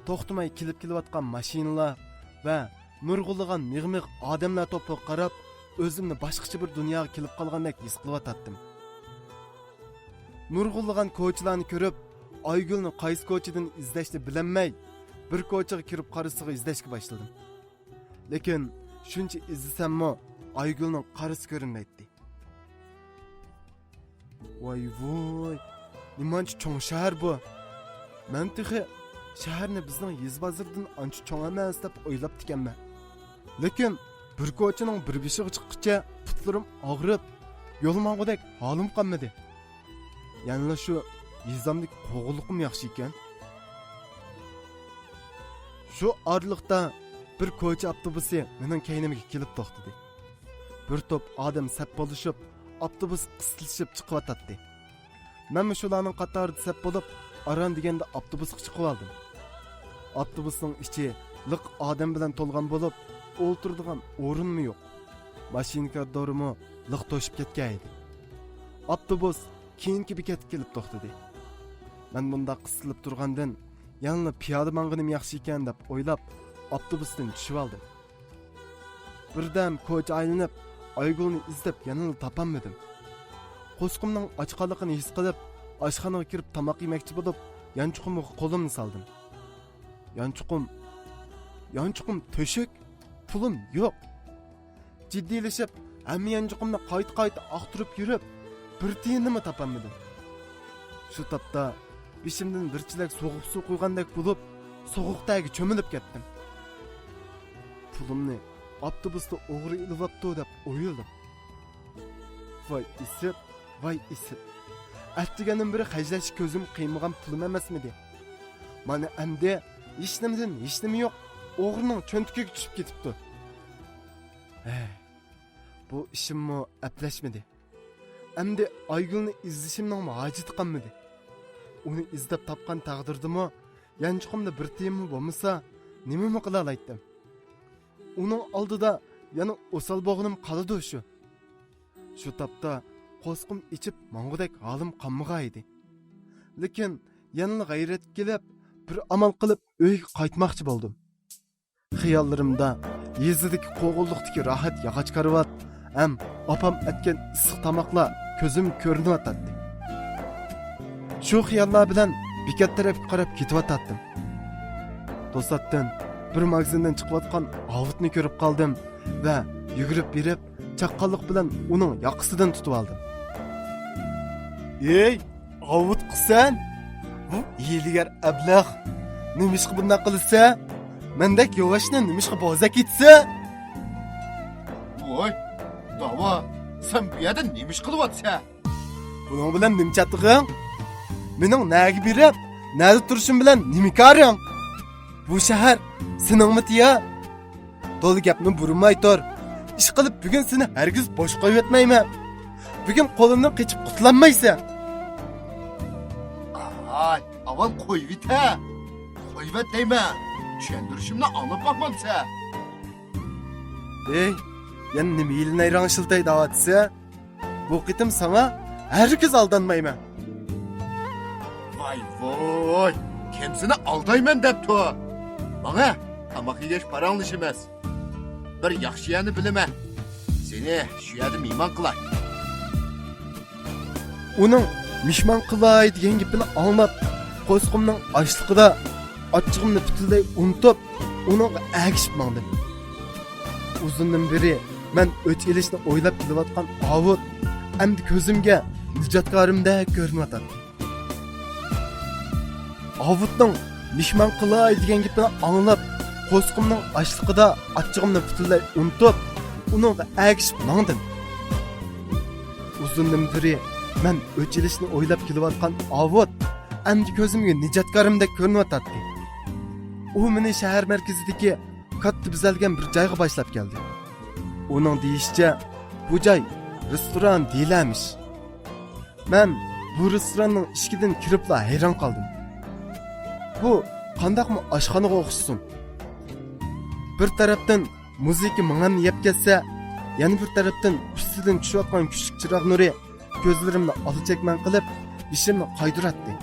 توختىماي كېلىپ كېلىۋاتقان ماشىنىلار ۋە نۇرغۇنلىغان مىغ-مىغ ئادەملەر توپىغا قاراپ، ئۆزۈمنى باشقىچە بىر دۇنياغا كېلىپ قالغاندەك ھېس قىلىۋاتاتتىم. نۇرغۇنلىغان كوچىلارنى كۆرۈپ، ئايگۈلنى قايسى كوچىدىن ئىزدەشنى بىلەلمەي، بىر كوچىغا كىرىپ قارىسىغا ئىزدەشكە باشلىدىم. لېكىن شۇنچە ئىزدىسەممۇ، ئايگۈلنىڭ قارىسى كۆرۈنمەيتتى. ۋاي ۋۇي، نېمانچە چوڭ شەھەر بۇ! مەن تېخى شەھەرنى بىزنىڭ يېزا بازىرىدىن ئانچە چوڭ ئەمەس دەپ ئويلاپتىكەنمەن. لېكىن بىر كوچىنىڭ بىر بېشىغا چىققىچە پۇتلىرىم ئاغرىپ، يول ماڭغۇدەك ھالىم قالمىدى. يەنىلا شۇ يېزامدىكى قوغۇنلۇقۇم ياخشى ئىكەن. شۇ ئارىلىقتا بىر كوچا ئاپتوبۇسى مېنىڭ كەينىمگە كېلىپ توختىدى. بىر توپ ئادەم سەپ بولۇشۇپ، ئاپتوبۇس قىستىلىشىپ چىقىۋاتاتتى. مەنمۇ شۇلارنىڭ قاتارىدا سەپ بولۇپ، ئاران دېگەندە ئاپتوبۇسقا چىقىۋالدىم. ئاپتوبۇسنىڭ ئىچى لىق ئادەم بىلەن تولغان بولۇپ، ئولتۇرىدىغان ئورۇنمۇ يوق. ماشىنا كارىدورىمۇ لىق توشۇپ كەتكەن ئىدى. ئاپتوبۇس كېيىنكى بېكەتكە كېلىپ توختىدى. مەن بۇنداق قىستىلىپ تۇرغاندىن، يەنىلا پىيادە ماڭغىنىم ياخشى ئىكەن دەپ ئويلاپ، ئاپتوبۇستىن چۈشۈۋالدىم. بىردەم كوچا ئايلىنىپ، ئايگۈلنى ئىزدەپ يەنىلا تاپالمىدىم. قورسىقىمنىڭ ئاچقانلىقىنى ھېس قىلىپ، ئاشخانىغا كىرىپ تاماق يېمەكچى بولۇپ، يانچۇقۇمغا قولۇمنى سالدىم. يانچۇقۇم، يانچۇقۇم تۆشۈك، پۇلۇم يوق. جىددىيلىشىپ، ھەممە يانچۇقۇمنى قايتا-قايتا ئاختۇرۇپ يۈرۈپ، بىر تىيىننىمۇ تاپالمىدىم. شۇ تاپتا بېشىمدىن بىر چېلەك سوغۇق سۇ قۇيغاندەك بولۇپ، سوغۇق تەرگە چۆمۈلۈپ كەتتىم. پۇلۇمنى ئاپتوبۇستا ئوغرى ئېلىۋاپتۇ دەپ ئويلىدىم. ۋاي ئىسىت، ۋاي ئىسىت. ئەتىگەندىن بېرى خەجلەشكە كۆزۈم قىيمىغان پۇلۇم ئەمەسمىدى؟ مانا ئەمدى ھېچنېمىدىن ھېچنېمە يوق، ئوغرىنىڭ چۆنتىكىگە چۈشۈپ كېتىپتۇ. ھەي، بۇ ئىشىممۇ ئەپلەشمىدى. ئەمدى ئايگۈلنى ئىزدىشىمنىڭمۇ ھاجىتى قالمىدى. ئۇنى ئىزدەپ تاپقان تەقدىردىمۇ، يانچۇقۇمدا بىر تىيىنمۇ بولمىسا، نېمىمۇ قىلالايتتىم؟ ئۇنىڭ ئالدىدا يەنە ئوسال بولغىنىم قالىدۇ شۇ. شۇ تاپتا قورسىقىم ئېچىپ ماڭغۇدەك ھالىم قالمىغان ئىدى. لېكىن يەنىلا غەيرەتكە كېلىپ، بىر ئامال قىلىپ ئۆيگە قايتماقچى بولدۇم. خىياللىرىمدا يېزىدىكى قوغۇنلۇقتىكى راھەت ياغاچ كارىۋات ھەم ئاپام ئەتكەن ئىسسىق تاماقلار كۆزۈمگە كۆرۈنۈۋاتاتتى. شۇ خىياللار بىلەن بېكەت تەرەپكە قاراپ كېتىۋاتاتتىم. توساتتىن بىر ماگىزىندىن چىقىۋاتقان ئاۋۇتنى كۆرۈپ قالدىم ۋە يۈگۈرۈپ بېرىپ، چاققانلىق بىلەن ئۇنىڭ ياقىسىدىن تۇتۇۋالدىم. ئېي، ئاۋۇت قىسەن! بۇ ھىيلىگەر ئەبلەخ! نېمىشقا بۇنداق قىلىسەن؟ مەندەك ياۋاشنى نېمىشقا بوزەك ئېتىسەن؟ ۋاي، داۋا، سەن بۇ يەردە نېمە ئىش قىلىۋاتىسەن؟ بۇنىڭ بىلەن نېمە چاتىقىڭ؟ مېنىڭ نەگە بېرىپ، نەدە تۇرۇشۇم بىلەن نېمە كارىڭ؟ بۇ شەھەر سېنىڭمىتى يا؟ تولا گەپنى بۇرماي تۇر. ئىشقىلىپ، بۈگۈن سېنى ھەرگىز بوش قويۇۋەتمەيمەن. بۈگۈن قولۇمدىن قېچىپ قۇتۇلالمايسەن. ئاي، ئاۋۋال قويۇۋېتە. قويۇۋەت دەيمەن. چۈشەندۈرۈشۈمنى ئاڭلاپ باقمامسەن؟ ئېي، يەنە نېمە ھىيلە-نەيرەڭ ئىشلىتەي دەۋاتىسەن؟ بۇ قېتىم ساڭا ھەرگىز ئالدانمايمەن. ۋاي ۋوي، كىم سېنى ئالدايمەن دەپتۇ؟ ماڭە، تاماق يېگەچ پاراڭلىشىمىز. بىر ياخشى يەرنى بىلىمەن. سېنى شۇ يەردە مېھمان قىلاي. ئۇنىڭ مېھمان قىلاي دېگەن گېپىنى ئاڭلاپ، قورسىقىمنىڭ ئاچلىقىدا ئاچچىقىمنى پۈتۈنلەي ئۇنتۇپ، ئۇنىڭغا ئەگىشىپ ماڭدىم. ئۇزۇندىن بېرى مەن ئۆچ ئېلىشنى ئويلاپ كېلىۋاتقان ئاۋۇت ئەمدى كۆزۈمگە نىجاتكارىمدەك كۆرۈنۈۋاتاتتى. ئاۋۇتنىڭ مېھمان قىلاي دېگەن گېپىنى ئاڭلاپ، قورسىقىمنىڭ ئاچلىقىدا ئاچچىقىمنى پۈتۈنلەي ئۇنتۇپ، ئۇنىڭغا ئەگىشىپ ماڭدىم. ئۇزۇندىن بېرى مەن ئۆچ ئېلىشنى ئويلاپ كېلىۋاتقان ئاۋۇت ئەمدى كۆزۈمگە نىجاتكارىمدەك كۆرۈنۈۋاتاتتى. ئۇ مېنى شەھەر مەركىزىدىكى كاتتا بېزەلگەن بىر جايغا باشلاپ كەلدى. ئۇنىڭ دېيىشىچە، بۇ جاي رېستوران دېيىلەرمىش. مەن بۇ رېستوراننىڭ ئىشىكىدىن كىرىپلا ھەيران قالدىم. بۇ قانداقمۇ ئاشخانىغا ئوخشىسۇن؟ بىر تەرەپتىن مۇزىكا مېڭەمنى يەپ كەتسە، يەنە بىر تەرەپتىن ئۈستىدىن چۈشۈۋاتقان كۈچلۈك چىراغ نۇرى كۆزلىرىمنى ئالىچەكمەن قىلىپ، بېشىمنى قايدۇراتتى.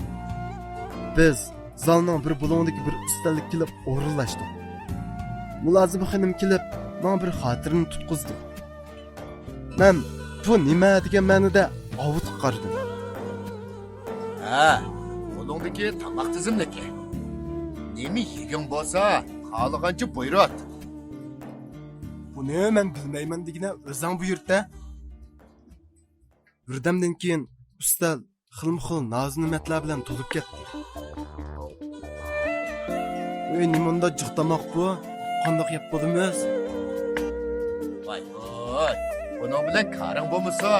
بىز زالنىڭ بىر بۇلۇڭىدىكى بىر ئۈستەلگە كېلىپ ئورۇنلاشتۇق. مۇلازىمە خېنىم كېلىپ، ماڭا بىر خاتىرىنى تۇتقۇزدى. مەن بۇ نېمە دېگەن مەنىدە ئاۋۇتقا قارىدىم. ھە، قولۇڭدىكى تاماق تىزىملىكى. نېمە يېگۈڭ بولسا، خالىغانچە بۇيرۇت. بۇنى مەن بىلمەيمەن دېگىنە، ئۆزۈڭ بۇيرۇت-دە. بىردەمدىن كېيىن ئۈستەل خىلمۇخىل نازۇنېمەتلەر بىلەن تولۇپ كەتتى. ئۆي، نېمانداق جىق تاماق بۇ؟ قانداق يەپ بولىمىز؟ ۋاي ۋاي، بۇنىڭ بىلەن كارىڭ بولمىسا،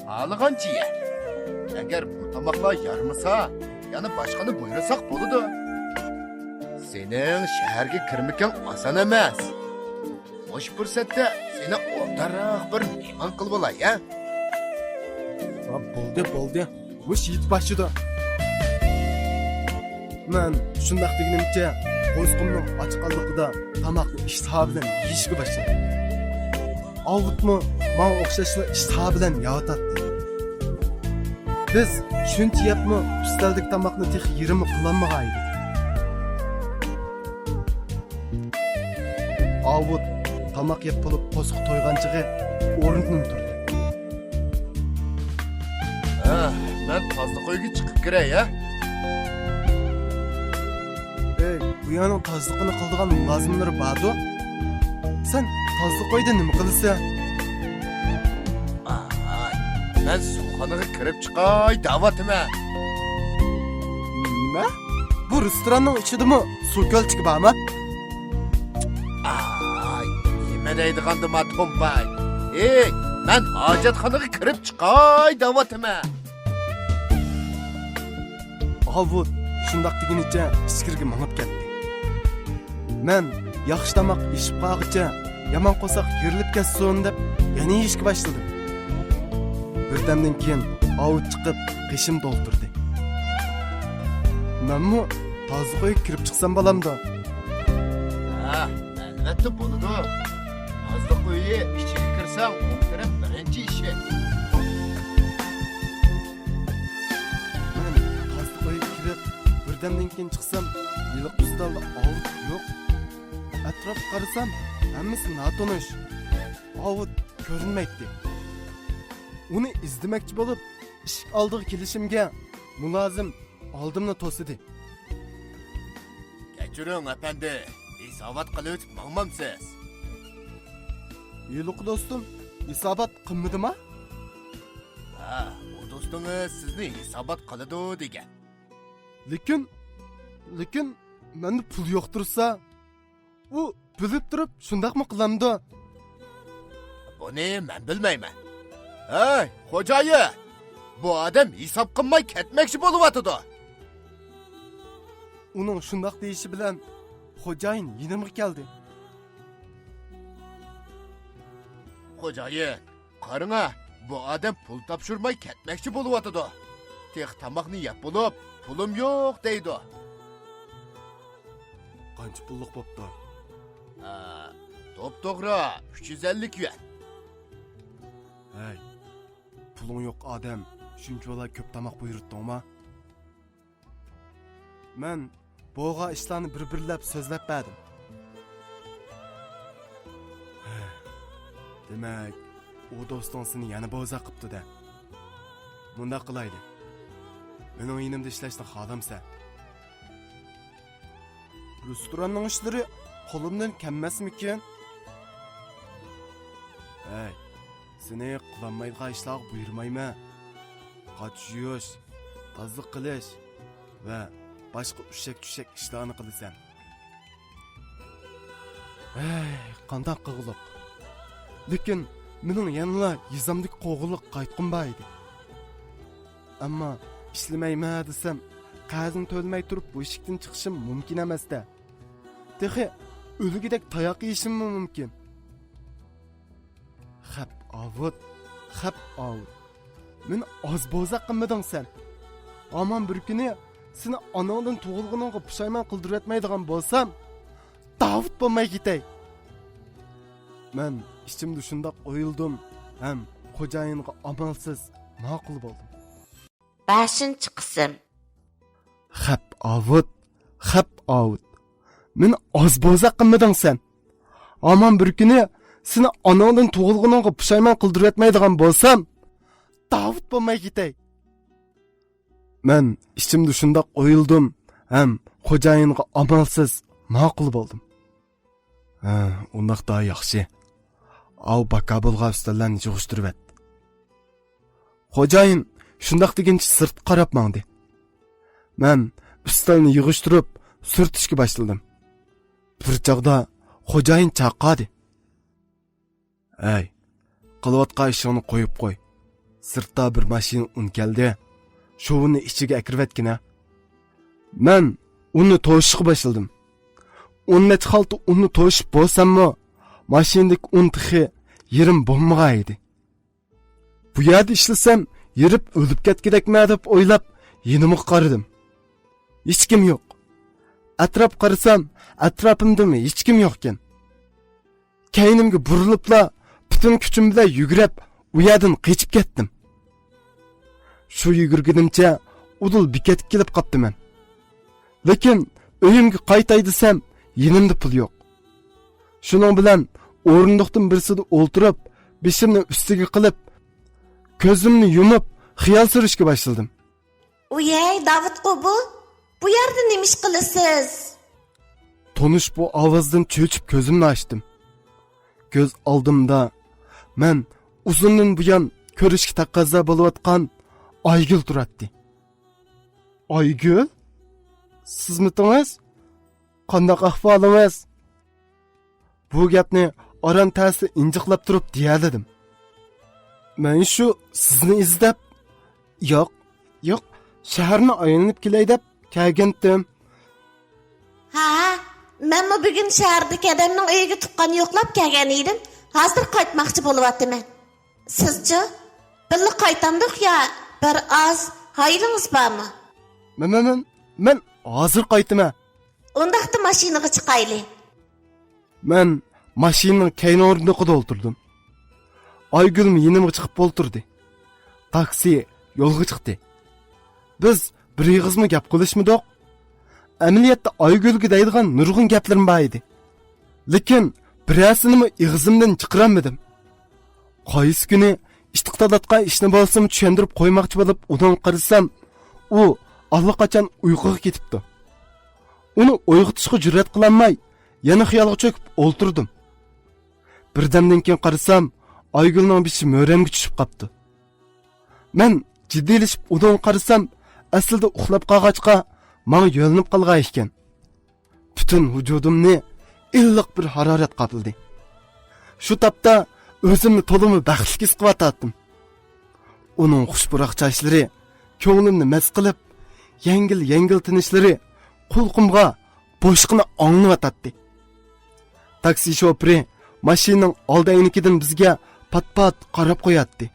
خالىغانچە يە. ئەگەر بۇ تاماقلار يارىمىسا، يەنە باشقىنى بۇيرۇساق بولىدۇ. سېنىڭ شەھەرگە كىرمىكىڭ ئاسان ئەمەس. مۇشۇ پۇرسەتتە سېنى ئوبدانراق بىر مېھمان قىلىۋالاي، ھە؟ ۋا، بولدى، بولدى. مۇشۇ يېتىپ ئاشىدۇ. مەن شۇنداق دېگىنىمچە، قورسىقىمنىڭ ئاچقانلىقىدا تاماقنى ئىشتىها بىلەن يېيىشكە باشلىدىم. ئاۋۇتمۇ ماڭا ئوخشاشلا ئىشتىها بىلەن يەۋاتاتتى. بىز شۇنچە يەپمۇ ئۈستەلدىكى تاماقنى تېخى يېرىممۇ قىلالمىغان ئىدۇق. ئاۋۇت تاماق يەپ بولۇپ قورسىقى تويغانچىغى ئورنىدىن تۇردى. ھە، مەن تازىلىق ئۆيگە چىقىپ كىرەي، ھە؟ ئەي، بۇ يەرنىڭ تازىلىقىنى قىلىدىغان مۇلازىملىرى باردۇ. سەن تازىلىق ئۆيدە نېمە قىلىسەن؟ ئاي، مەن سۇخانىغا كىرىپ چىقاي دەۋاتىمەن. نېمە؟ بۇ رېستوراننىڭ ئىچىدىمۇ سۇ كۆلچىكى بارمۇ؟ ئاي، نېمە دەيدىغاندىما تومپاي؟ ئېي، مەن ھاجەتخانىغا كىرىپ چىقاي دەۋاتىمەن. ئاۋۇت شۇنداق دېگىنىچە ئىچكىرىگە مېڭىپ كەتتى. مەن ياخشى تاماق ئېشىپ قالغىچە، يامان قورساق يېرىلىپ كەتسۇن دەپ يەنە يېيىشكە باشلىدىم. بىردەمدىن كېيىن ئاۋۇت چىقىپ قېشىمدا ئولتۇردى. مەنمۇ تازىلىق ئۆيگە كىرىپ چىقسام بولامدۇ؟ ھە، ئەلۋەتتە بولىدۇ. ھازىر تازىلىق ئۆيى ئىچىگە كىرسەڭ، ئوڭ تەرەپ بىرىنچى ئىشىك. مەن تازىلىق ئۆيىگە كىرىپ، بىردەمدىن كېيىن چىقسام، ھېلىقى ئۈستەلدە ئاۋۇت يوق. ئەتراپقا قارىسام، ھەممىسى ناتونۇش. ئاۋۇت كۆرۈنمەيتتى. ئۇنى ئىزدىمەكچى بولۇپ، ئىشىك ئالدىغا كېلىشىمگە، مۇلازىم ئالدىمنى توسىدى. كەچۈرۈڭ، ئەپەندى، ھېسابات قىلىۋېتىپ ماڭمامسىز؟ ھېلىقى دوستۇم ھېسابات قىلمىدىما؟ ھە، ئۇ دوستىڭىز سىزنى ھېسابات قىلىدۇ دېگەن. لېكىن، لېكىن مەندە پۇل يوق تۇرسا، ئۇ بىلىپ تۇرۇپ شۇنداقمۇ قىلامدۇ؟ بۇنى مەن بىلمەيمەن. ھەي، خوجايىن! بۇ ئادەم ھېساب قىلماي كەتمەكچى بولۇۋاتىدۇ. ئۇنىڭ شۇنداق دېيىشى بىلەن خوجايىن يېنىمغا كەلدى. خوجايىن، قاراڭا، بۇ ئادەم پۇل تاپشۇرماي كەتمەكچى بولۇۋاتىدۇ. تېخى تاماقنى يەپ بولۇپ، پۇلۇم يوق دەيدۇ. قانچە پۇللۇق بوپتۇ؟ ئا، توپتوغرا ئۈچ يۈز ئەللىك يۈەن. ھەي، پۇلۇڭ يوق ئادەم شۇنچىۋالا كۆپ تاماق بۇيرۇتتۇڭما؟ مەن بولغان ئىشلارنى بىر-بىرلەپ سۆزلەپ بەردىم. دېمەك، ئۇ دوستۇڭ سېنى يەنە بوزەك قىپتۇ-دە. مۇنداق قىلايلى. مېنىڭ يېنىمدا ئىشلەشنى خالامسەن؟ رېستوراننىڭ ئىشلىرى قولۇمدىن كەلمەسمىكىن؟ ھەي، سېنى قىلالمايدىغان ئىشلارغا بۇيرۇمايمەن. قاچا يۇيۇش، تازىلىق قىلىش ۋە باشقا ئۈششەك-چۈششەك ئىشلارنى قىلىسەن. ھەي، قانداق قىلغۇلۇق؟ لېكىن مېنىڭ يەنىلا يېزامدىكى قوغۇنلۇق قايتقۇم بار ئىدى. ئەمما ئىشلىمەيمەن دېسەم، قەرزنى تۆلىمەي تۇرۇپ بۇ ئىشىكتىن چىقىشىم مۇمكىن ئەمەس-دە. تېخى ئۆلگۈدەك تاياق يېيىشىممۇ مۇمكىن. خەپ ئاۋۇت، خەپ ئاۋۇت. مېنى ئاز بوزەك قىلمىدىڭ سەن. ھامان بىر كۈنى سېنى ئاناڭدىن تۇغۇلغىنىڭغا پۇشايمان قىلدۇرۇۋەتمەيدىغان بولسام، داۋۇت بولماي كېتەي. مەن ئىچىمدە شۇنداق ئويلىدىم ھەم خوجايىنغا ئامالسىز ماقۇل بولدۇم. بەشىنچى قىسىم. خەپ ئاۋۇت، خەپ ئاۋۇت. مېنى ئاز بوزەك قىلمىدىڭ سەن. ھامان بىر كۈنى سېنى ئاناڭدىن تۇغۇلغىنىڭغا پۇشايمان قىلدۇرۇۋەتمەيدىغان بولسام، داۋۇت بولماي كېتەي. مەن ئىچىمدە شۇنداق ئويلىدىم ھەم خوجايىنغا ئامالسىز ماقۇل بولدۇم. ھە، ئۇنداقتا ياخشى. ئاۋۇ باكا بولغان ئۈستەللەرنى يىغىشتۇرۇۋەت. خوجايىن شۇنداق دېگىنىچە سىرتقا قاراپ ماڭدى. مەن ئۈستەلنى يىغىشتۇرۇپ، سۈرتۈشكە باشلىدىم. بىر چاغدا خوجايىن چاقىردى. ھەي، قىلىۋاتقان ئىشىڭنى قويۇپ قوي. سىرتتا بىر ماشىنا ئۇن كەلدى. شۇ ئۇننى ئىچىگە ئەكىرىۋەتكىنە. مەن ئۇننى توشۇشقا باشلىدىم. ئون نەچچە خالتا ئۇننى توشۇپ بولساممۇ، ماشىنىدىكى ئۇن تېخى يېرىم بولمىغان ئىدى. بۇ يەردە ئىشلىسەم، ھېرىپ ئۆلۈپ كەتكۈدەكمەن دەپ ئويلاپ، يېنىمغا قارىدىم. ھېچكىم يوق. ئەتراپ قارىسام، ئەتراپىمدىمۇ ھېچكىم يوقكەن. كەينىمگە بۇرۇلۇپلا، پۈتۈن كۈچۈم بىلەن يۈگۈرۈپ، ئۇ يەردىن قېچىپ كەتتىم. شۇ يۈگۈرگىنىمچە ئۇدۇل بېكەتكە كېلىپ قاپتىمەن. لېكىن ئۆيۈمگە قايتاي دېسەم، يېنىمدا پۇل يوق. شۇنىڭ بىلەن ئورۇندۇقتىن بىرسىدە ئولتۇرۇپ، بېشىمنى ئۈستىگە قىلىپ، كۆزۈمنى يۇمۇپ، خىيال سۈرۈشكە باشلىدىم. ئۇيەي، داۋۇتقۇ بۇ؟ بۇ يەردە نېمە ئىش قىلىسىز؟ تونۇش بۇ ئاۋازدىن چۆچۈپ كۆزۈمنى ئاچتىم. كۆز ئالدىمدا مەن ئۇزۇندىن بۇيان كۆرۈشكە تەقەززا بولۇۋاتقان ئايگۈل تۇراتتى. ئايگۈل؟ سىزمىتىڭىز؟ قانداق ئەھۋالىڭىز؟ بۇ گەپنى ئاران تەستە ئىنجىقلاپ تۇرۇپ دېيەلىدىم. مەن شۇ سىزنى ئىزدەپ، ياق، ياق، شەھەرنى ئايلىنىپ كېلەي دەپ كەلگەنتىم. ھە، مەنمۇ بۈگۈن شەھەردىكى ئادەمنىڭ ئۆيىگە تۇغقان يوقلاپ كەلگەن ئىدىم. ھازىر قايتماقچى بولۇۋاتىمەن. سىزچۇ؟ بىللە قايتامدۇق يا بىر ئاز ھايلىڭىز بارمۇ؟ مەن، مەن، مەن، مەن ھازىر قايتىمەن. ئۇنداقتا ماشىنىغا چىقايلى. مەن ماشىنىنىڭ كەينى ئورۇندۇقىدا ئولتۇردۇم. ئايگۈلمۇ يېنىمغا چىقىپ ئولتۇردى. تاكسى يولغا چىقتى. بىز بىر ئېغىزمۇ گەپ قىلىشمىدۇق. ئەمەلىيەتتە ئايگۈلگە دەيدىغان نۇرغۇن گەپلىرىم بار ئىدى. لېكىن بىرەرسىنىمۇ ئېغىزىمدىن چىقىرالمىدىم. قايسى كۈنى ئىتقا تالاتقان ئىشنى بولسىمۇ چۈشەندۈرۈپ قويماقچى بولۇپ ئۇنىڭغا قارىسام، ئۇ ئاللىقاچان ئۇيقۇغا كېتىپتۇ. ئۇنى ئويغىتىشقا جۈرئەت قىلالماي، يەنە خىيالغا چۆكۈپ ئولتۇردۇم. بىردەمدىن كېيىن قارىسام، ئايگۈلنىڭ بېشى مۈرەمگە چۈشۈپ قاپتۇ. مەن جىددىيلىشىپ ئۇنىڭغا قارىسام، ئەسلىدە ئۇخلاپ قالغاچقا، ماڭا يۆلىنىپ قالغان ئىكەن. پۈتۈن ۋۇجۇدۇمنى ئىللىق بىر ھارارەت قاپلىدى. شۇ تاپتا ئۆزۈمنى تولىمۇ بەختلىك ھېس قىلىۋاتاتتىم. ئۇنىڭ خۇش پۇراق چاچلىرى كۆڭلۈمنى مەست قىلىپ، يەڭگىل-يەڭگىل تىنىشلىرى قۇلىقىمغا بوشقىنا ئاڭلىنىۋاتاتتى. تاكسى شوپۇرى ماشىنىنىڭ ئالدى ئەينىكىدىن بىزگە پات-پات قاراپ قوياتتى.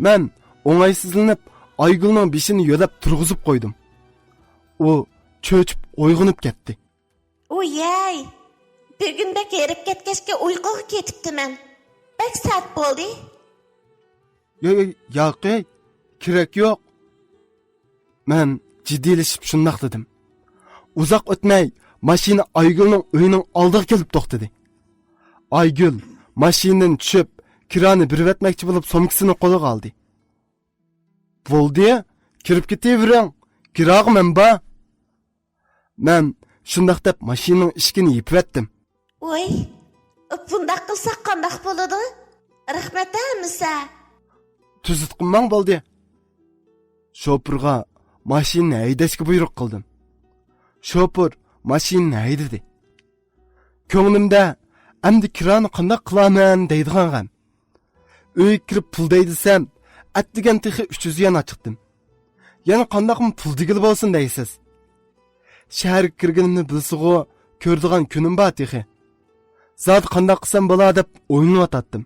مەن ئوڭايسىزلىنىپ، ئايگۈلنىڭ بېشىنى يۆلەپ تۇرغۇزۇپ قويدۇم. ئۇ چۆچۈپ ئويغىنىپ كەتتى. ئۇيەي، بۈگۈن بەك ھېرىپ كەتكەچكە ئۇيقۇغا كېتىپتىمەن. بەك سەت بولدى. يا-، يا-، ياقەي، كېرەك يوق. مەن جىددىيلىشىپ شۇنداق دېدىم. ئۇزاق ئۆتمەي، ماشىنا ئايگۈلنىڭ ئۆيىنىڭ ئالدىغا كېلىپ توختىدى. ئايگۈل ماشىنىدىن چۈشۈپ، كىرانى بېرىۋەتمەكچى بولۇپ سومكىسىنى قولىغا ئالدى. بولدى، كىرىپ كېتىۋېرىڭ، كىراغا مەن بار. مەن شۇنداق دەپ ماشىنىنىڭ ئىشىكىنى يېپىۋەتتىم. ۋوي، بۇنداق قىلساق قانداق بولىدۇ؟ رەھمەت ھەممىسى. تۈزۈت قىلماڭ بولدى. شوپۇرغا ماشىنىنى ھەيدەشكە بۇيرۇق قىلدىم. شوپۇر ماشىنىنى ھەيدىدى. كۆڭلۈمدە ئەمدى كىرانى قانداق قىلارمەن دەيدىغان غەم. ئۆيگە كىرىپ پۇل دەي دېسەم، ئەتىگەن تېخى ئۈچ يۈز يۈەن ئاچىقتىم. يەنە قانداقمۇ پۇل دېگىلى بولسۇن دەيسىز. شەھەرگە كىرگىنىمنى بىلسىغۇ، كۆرىدىغان كۈنۈم بار تېخى. زادى قانداق قىلسام بولا دەپ ئويلىنىۋاتاتتىم.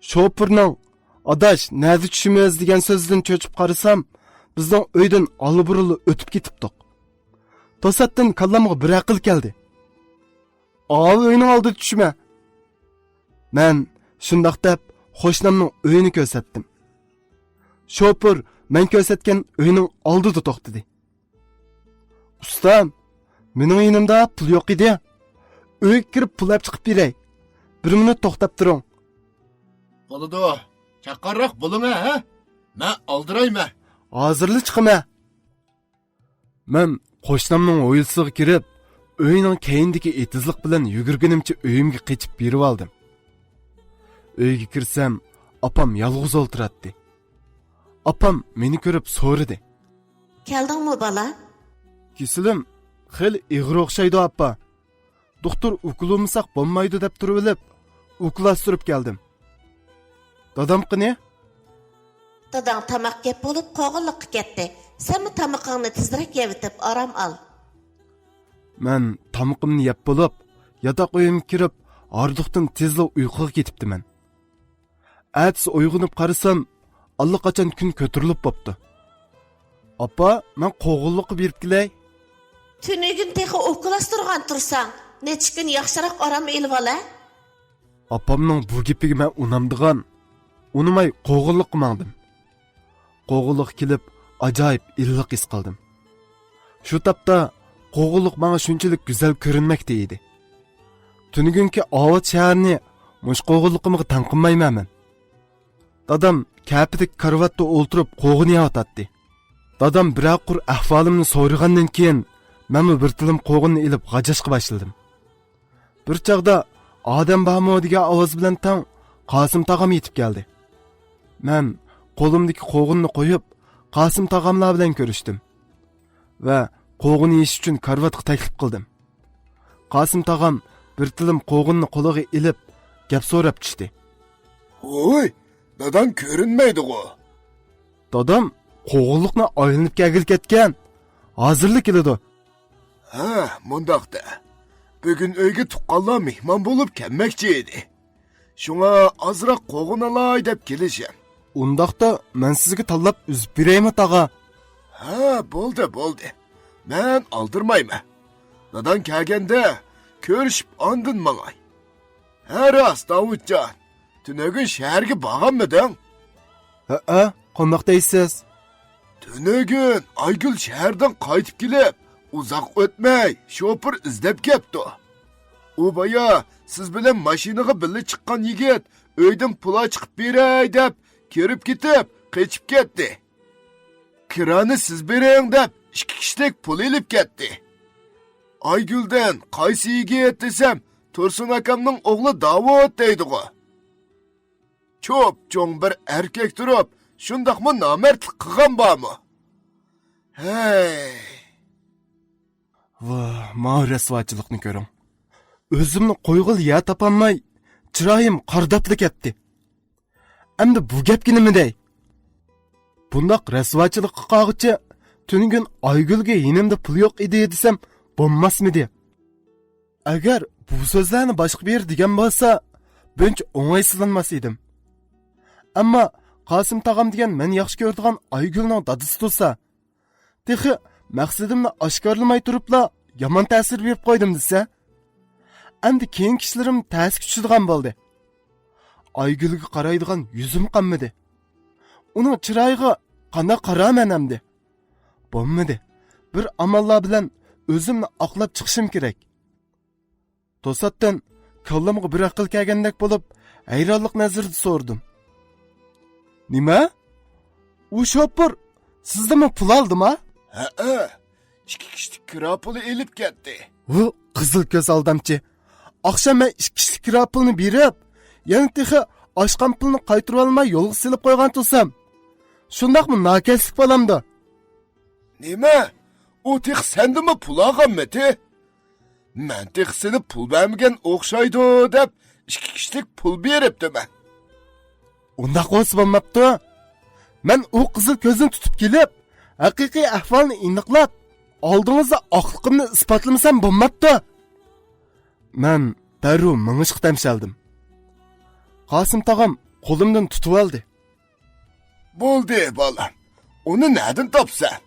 شوپۇرنىڭ «ئاداش، نەدە چۈشىمىز؟» دېگەن سۆزىدىن چۆچۈپ قارىسام، بىزنىڭ ئۆيدىن ئاللىبۇرۇنلا ئۆتۈپ كېتىپتۇق. توساتتىن كاللامغا بىر ئەقىل كەلدى. «ئاۋۇ ئۆينىڭ ئالدىدا چۈشىمەن.» مەن شۇنداق دەپ قوشنامنىڭ ئۆيىنى كۆرسەتتىم. شوپۇر مەن كۆرسەتكەن ئۆينىڭ ئالدىدا توختىدى. «ئۇستام، مېنىڭ يېنىمدا پۇل يوق ئىدى. ئۆيگە كىرىپ پۇل ئەپ چىقىپ بېرەي. بىر مىنۇت توختاپ تۇرۇڭ.» «بولىدۇ، چاققانراق بولۇڭە، ھە؟ مەن ئالدىرايمەن.» «ھازىرلا چىقىمەن.» مەن قوشنامنىڭ ھويلىسىغا كىرىپ، ئۆينىڭ كەينىدىكى ئېتىزلىق بىلەن يۈگۈرگىنىمچە ئۆيۈمگە قېچىپ بېرىۋالدىم. ئۆيگە كىرسەم، ئاپام يالغۇز ئولتۇراتتى. ئاپام مېنى كۆرۈپ سورىدى. «كەلدىڭمۇ، بالام؟» «كېسىلىم خېلى ئېغىر ئوخشايدۇ، ئاپا. دوختۇر ئوكۇل ئۇرمىساق بولمايدۇ دەپ تۇرۇۋېلىپ، ئوكۇل ئاستۇرۇپ كەلدىم.» «دادام قېنى؟» «داداڭ تاماق يەپ بولۇپ قوغۇنلۇققا كەتتى. سەنمۇ تامىقىڭنى تېزرەك يەۋېتىپ ئارام ئال.» مەن تامىقىمنى يەپ بولۇپ، ياتاق ئۆيۈمگە كىرىپ، ھاردۇقتىن تېزلا ئۇيقۇغا كېتىپتىمەن. ئەتىسى ئويغىنىپ قارىسام، ئاللىقاچان كۈن كۆتۈرۈلۈپ بوپتۇ. «ئاپا، مەن قوغۇنلۇققا بېرىپ كېلەي.» «تۈنۈگۈن تېخى ئوكۇل ئاستۇرغان تۇرساڭ، نەچچە كۈن ياخشىراق ئارام ئېلىۋال، ھە؟» ئاپامنىڭ بۇ گېپىگە مەن ئۇنامدىغان، ئۇنىماي قوغۇنلۇققا ماڭدىم. قوغۇنلۇققا كېلىپ، ئاجايىپ ئىللىق ھېس قىلدىم. شۇ تاپتا قوغۇنلۇق ماڭا شۇنچىلىك گۈزەل كۆرۈنمەكتە ئىدى. تۈنۈگۈنكى ئاۋات شەھەرنى مۇشۇ قوغۇنلۇقۇمغا تەڭ قىلمايمەن مەن. دادام كەپىدىكى كارىۋاتتا ئولتۇرۇپ قوغۇن يەۋاتاتتى. دادام بىرەر قۇر ئەھۋالىمنى سورىغاندىن كېيىن، مەنمۇ بىر تىلىم قوغۇننى ئېلىپ غاجاشقا باشلىدىم. بىر چاغدا «ئادەم بارمۇ؟» دېگەن ئاۋاز بىلەن تەڭ قاسىم تاغام يېتىپ كەلدى. مەن قولۇمدىكى قوغۇننى قويۇپ، قاسىم تاغاملار بىلەن كۆرۈشتۈم ۋە قوغۇن يېيىش ئۈچۈن كارىۋاتقا تەكلىپ قىلدىم. قاسىم تاغام بىر تىلىم قوغۇننى قولىغا ئېلىپ، گەپ سوراپ چۈشتى. «ھوي، داداڭ كۆرۈنمەيدىغۇ؟» «دادام قوغۇنلۇقنى ئايلىنىپ كەلگىلى كەتكەن. ھازىرلا كېلىدۇ.» «ھە، مۇنداق دە. بۈگۈن ئۆيگە تۇغقانلار مېھمان بولۇپ كەلمەكچى ئىدى. شۇڭا ئازراق قوغۇن ئالاي دەپ كېلىشىم.» «ئۇنداقتا مەن سىزگە تاللاپ ئۈزۈپ بېرەيمۇ، تاغا؟» «ھە، بولدى، بولدى. مەن ئالدىرىمايمەن. داداڭ كەلگەندە كۆرۈشۈپ ئاندىن ماڭاي. ھە راست، داۋۇتجان، تۈنۈگۈن شەھەرگە بارغانمىدىڭ؟ ھەئە، قانداق دەيسىز؟ تۈنۈگۈن ئايگۈل شەھەردىن قايتىپ كېلىپ، ئۇزاق ئۆتمەي شوپۇر ئىزدەپ كەپتۇ. ئۇ بايا سىز بىلەن ماشىنىغا بىللە چىققان يىگىت ئۆيدىن پۇل چىقىپ بېرەي دەپ كىرىپ كېتىپ قېچىپ كەتتى. كىرانى سىز بېرىڭ دەپ ئىككى كىشىلىك پۇل ئېلىپ كەتتى. ئايگۈلدىن قايسى يىگىت دېسەم، تۇرسۇن ئاكامنىڭ ئوغلى داۋۇت دەيدىغۇ. چوپ-چوڭ بىر ئەركەك تۇرۇپ، شۇنداقمۇ نامەردلىك قىلغان بارمۇ؟ ھەي! ۋاھ، ماۋۇ رەسۋاچىلىقنى كۆرۈڭ. ئۆزۈمنى قويغىلى يەر تاپالماي، چىرايىم قارىداپلا كەتتى. ئەمدى بۇ گەپكە نېمە دەي؟ بۇنداق رەسۋاچىلىققا قالغۇچە، تۈنۈگۈن ئايگۈلگە يېنىمدا پۇل يوق ئىدى دېسەم بولماسمىدى؟ ئەگەر بۇ سۆزلەرنى باشقا بىرى دېگەن بولسا، بۇنچە ئوڭايسىزلانماس ئىدىم. ئەمما قاسىم تاغام دېگەن مەن ياخشى كۆرىدىغان ئايگۈلنىڭ دادىسى تۇرسا، تېخى مەقسىتىمنى ئاشكارىلىماي تۇرۇپلا يامان تەسىر بېرىپ قويدۇم دېسە، ئەمدى كېيىنكى ئىشلىرىم تەسكە چۈشىدىغان بولدى. ئايگۈلگە قارايدىغان يۈزۈم قالمىدى. ئۇنىڭ چىرايىغا قانداق قارارمەن ئەمدى؟ بولمىدى. بىر ئاماللار بىلەن ئۆزۈمنى ئاقلاپ چىقىشىم كېرەك. توساتتىن كاللامغا بىر ئەقىل كەلگەندەك بولۇپ، ھەيرانلىق نەزىرىدە سورىدىم. نېمە؟ ئۇ شوپۇر سىزدىنمۇ پۇل ئالدىما؟ ھەئە، ئىككى كىشىلىك كىرا پۇلى ئېلىپ كەتتى. ۋۇ قىزىل كۆز ئالدامچى. ئاخشام مەن ئىككى كىشىلىك كىرا پۇلنى بېرىپ، يەنە تېخى ئاشقان پۇلنى قايتۇرۇۋالماي يولغا سېلىپ قويغان تۇرسام، شۇنداقمۇ ناكەسلىك بولامدۇ؟ نېمە؟ ئۇ تېخى سەندىنمۇ پۇل ئالغانمىتى؟ مەن تېخى سېنى پۇل بەرمىگەن ئوخشايدۇ دەپ، ئىككى كىشىلىك پۇل بېرىپتىمەن. ئۇنداق بولسا بولماپتۇ. مەن ئۇ قىزىل كۆزنى تۇتۇپ كېلىپ، ھەقىقىي ئەھۋالنى ئېنىقلاپ، ئالدىڭىزدا ئاقلىقىمنى ئىسپاتلىمىسام بولماپتۇ. مەن دەررۇ مېڭىشقا تەمشەلدىم. قاسىم تاغام قولۇمدىن تۇتۇۋالدى. بولدى، بالام. ئۇنى نەدىن تاپسەن؟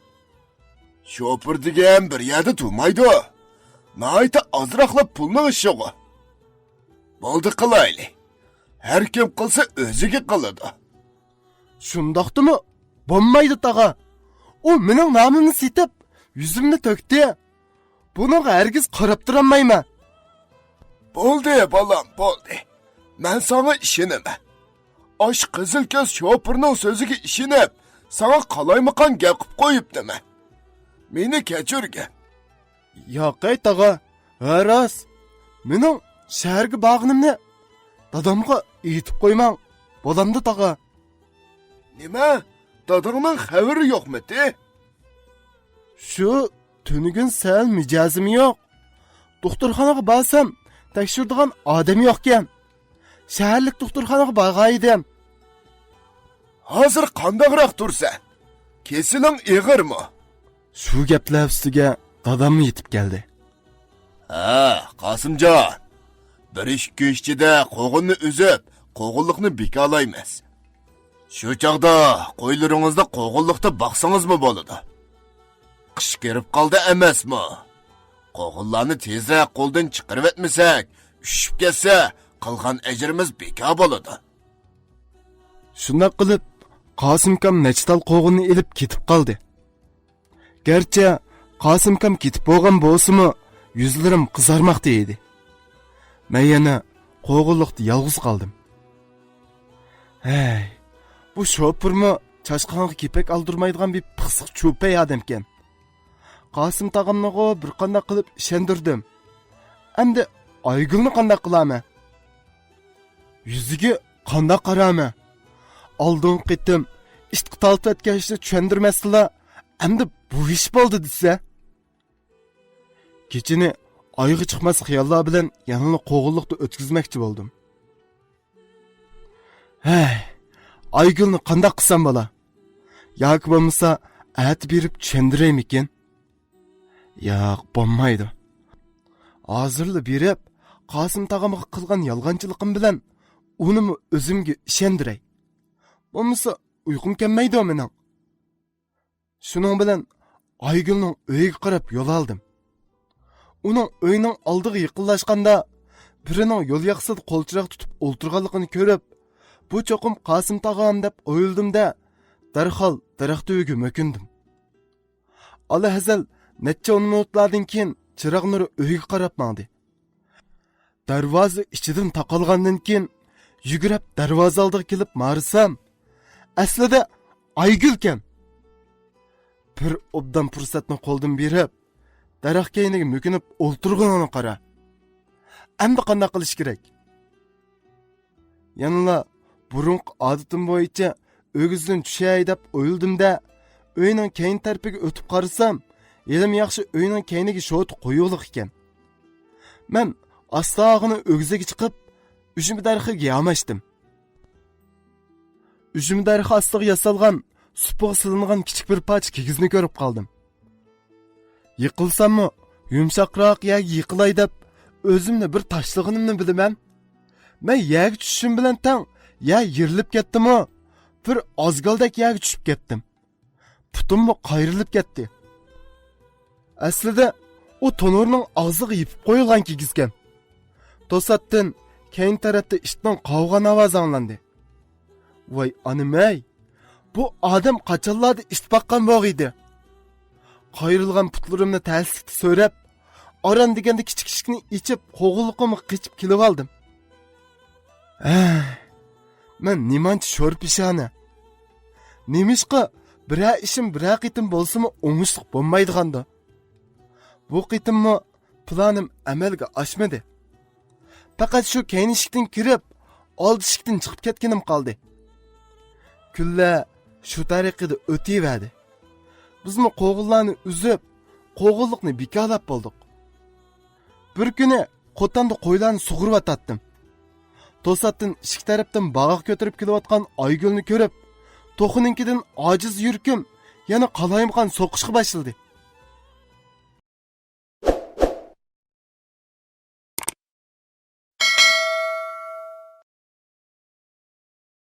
شوپۇر دېگەن بىر يەردە تۇرمايدۇ. ناھايىتى ئازراقلا پۇلنىڭ ئىشىغۇ. بولدى، قىلايلى. ھەر كىم قىلسا، ئۆزىگە قىلىدۇ. شۇنداقتىمۇ؟ بولمايدۇ، تاغا. ئۇ مېنىڭ نامىمنى سېتىپ، يۈزۈمنى تۆكتى. بۇنىڭغا ھەرگىز قاراپ تۇرالمايمەن. بولدى، بالام، بولدى. مەن ساڭا ئىشىنىمەن. ئاشۇ قىزىل كۆز شوپۇرنىڭ سۆزىگە ئىشىنىپ، ساڭا قالايمىقان گەپ قىلىپ قويۇپتىمەن. مېنى كەچۈرگىن. ياقەي، تاغا، ھە راست. مېنىڭ شەھەرگە بارغىنىمنى دادامغا ئېيتىپ قويماڭ. بولامدۇ، تاغا؟ نېمە؟ داداڭنىڭ خەۋىرى يوقمىتى؟ شۇ تۈنۈگۈن سەل مىجەزىم يوق. دوختۇرخانىغا بارسام، تەكشۈرىدىغان ئادەم يوقكەن. شەھەرلىك دوختۇرخانىغا بارغانىدىم. ھازىر قانداقراق تۇرسەن؟ كېسىلىڭ ئېغىرمۇ؟ شۇ گەپلەر ئۈستىگە داداممۇ يېتىپ كەلدى. ھە، قاسىمجان، بىر ئىككى كۈن ئىچىدە قوغۇننى ئۈزۈپ، قوغۇنلۇقنى بىكارلايمىز. شۇ چاغدا قويلىرىڭىزنى قوغۇنلۇقتا باقسىڭىزمۇ بولىدۇ. قىش كىرىپ قالدى ئەمەسمۇ؟ قوغۇنلارنى تېزرەك قولدىن چىقىرىۋەتمىسەك، ئۈشۈپ كەتسە، قىلغان ئەجرىمىز بىكار بولىدۇ. شۇنداق قىلىپ، قاسىمكام نەچچە تال قوغۇننى ئېلىپ كېتىپ قالدى. گەرچە قاسىمكام كېتىپ بولغان بولسىمۇ، يۈزلىرىم قىزارماقتا ئىدى. مەن يەنە قوغۇنلۇقتا يالغۇز قالدىم. ھەي، بۇ شوپۇرمۇ چاشقانغا كېپەك ئالدۇرمايدىغان بىر پىخسىق چۈپەي ئادەمكەن. قاسىم تاغامنىغۇ بىر قانداق قىلىپ ئىشەندۈردۈم. ئەمدى ئايگۈلنى قانداق قىلامەن؟ يۈزىگە قانداق قارامەن؟ ئالدىنقى قېتىم ئىتقا تارتىۋەتكەن ئىشنى چۈشەندۈرمەستىلا، ئەمدى بۇ ئىش بولدى دېسە. كېچىنى ئايىغى چىقماس خىياللار بىلەن يەنىلا قوغۇنلۇقتا ئۆتكۈزمەكچى بولدۇم. ھەي، ئايگۈلنى قانداق قىلسام بولا؟ ياكى بولمىسا ئەتە بېرىپ چۈشەندۈرەيمىكىن؟ ياق، بولمايدۇ. ھازىرلا بېرىپ، قاسىم تاغامغا قىلغان يالغانچىلىقىم بىلەن ئۇنىمۇ ئۆزۈمگە ئىشەندۈرەي. بولمىسا ئۇيقۇم كەلمەيدۇ مېنىڭ. شۇنىڭ بىلەن ئايگۈلنىڭ ئۆيىگە قاراپ يول ئالدىم. ئۇنىڭ ئۆيىنىڭ ئالدىغا يېقىنلاشقاندا، بىرىنىڭ يول ياقىسىدا قول چىراغ تۇتۇپ ئولتۇرغانلىقىنى كۆرۈپ، بۇ چوقۇم قاسىم تاغام دەپ ئويلىدىم-دە، دەرھال دەرەخ تۈۋىگە مۆكۈندۈم. ئالاھەزەل نەچچە ئون مىنۇتلاردىن كېيىن چىراغ نۇرى ئۆيگە قاراپ ماڭدى. دەرۋازا ئىچىدىن تاقالغاندىن كېيىن يۈگۈرۈپ دەرۋازا ئالدىغا كېلىپ مارىسام، ئەسلىدە ئايگۈلكەن. بىر ئوبدان پۇرسەتنى قولدىن بېرىپ، دەرەخ كەينىگە مۆكۈنۈپ ئولتۇرغىنىڭنى قارا. ئەمدى قانداق قىلىش كېرەك؟ يەنىلا بۇرۇنقى ئادىتىم بويىچە ئۆگزىدىن چۈشەي دەپ ئويلىدىم-دە، ئۆينىڭ كەينى تەرىپىگە ئۆتۈپ قارىسام، ھېلىمۇ ياخشى ئۆينىڭ كەينىگە شوتا قويۇقلۇق ئىكەن. مەن ئاستاغىنا ئۆگزىگە چىقىپ، ئۈجمە دەرىخىگە ياماشتىم. ئۈجمە دەرىخى ئاستىغا ياسالغان، سۇپىغا سېلىنغان كىچىك بىر پارچە كىگىزنى كۆرۈپ قالدىم. يىقىلساممۇ يۇمشاقراق يەرگە يىقىلاي دەپ، ئۆزۈمنى بىر تاشلىغىنىمنى بىلىمەن. مەن يەرگە چۈشۈشۈم بىلەن تەڭ يەر يېرىلىپ كەتتىمۇ، بىر ئازگالدەك يەرگە چۈشۈپ كەتتىم. پۇتۇممۇ قايرىلىپ كەتتى. ئەسلىدە ئۇ تونۇرنىڭ ئاغزىغا يېپىپ قويۇلغان كىگىزكەن. توساتتىن كەينى تەرەپتە ئىتنىڭ قاۋىغان ئاۋازى ئاڭلاندى. ۋاي ئانىمەي! بۇ ئادەم قاچانلاردا ئىت باققان بوغىيدى؟ قايرىلغان پۇتلىرىمنى تەسلىكتە سۆرەپ، ئاران دېگەندە كىچىك ئىشىكنى ئېچىپ، قوغۇنلۇقۇمغا قېچىپ كېلىۋالدىم. ھە، مەن نېمانچە شور پېشانە! نېمىشقا بىرەر ئىشىم بىرەر قېتىم بولسىمۇ ئوڭۇشلۇق بولمايدىغاندۇ؟ بۇ قېتىممۇ پىلانىم ئەمەلگە ئاشمىدى. پەقەت شۇ كەينى ئىشىكتىن كىرىپ، ئالدى ئىشىكتىن چىقىپ كەتكىنىم قالدى. كۈنلەر شۇ تەرىقىدە ئۆتۈۋەردى. بىزمۇ قوغۇنلارنى ئۈزۈپ، قوغۇنلۇقنى بىكارلاپ بولدۇق. بىر كۈنى قوتاندا قويلارنى سۇغۇرۇۋاتاتتىم. توساتتىن ئىشىك تەرەپتىن باغاق كۆتۈرۈپ كېلىۋاتقان ئايگۈلنى كۆرۈپ، توخۇنىڭكىدىن ئاجىز يۈرىكىم يەنە قالايمىقان سوقۇشقا باشلىدى.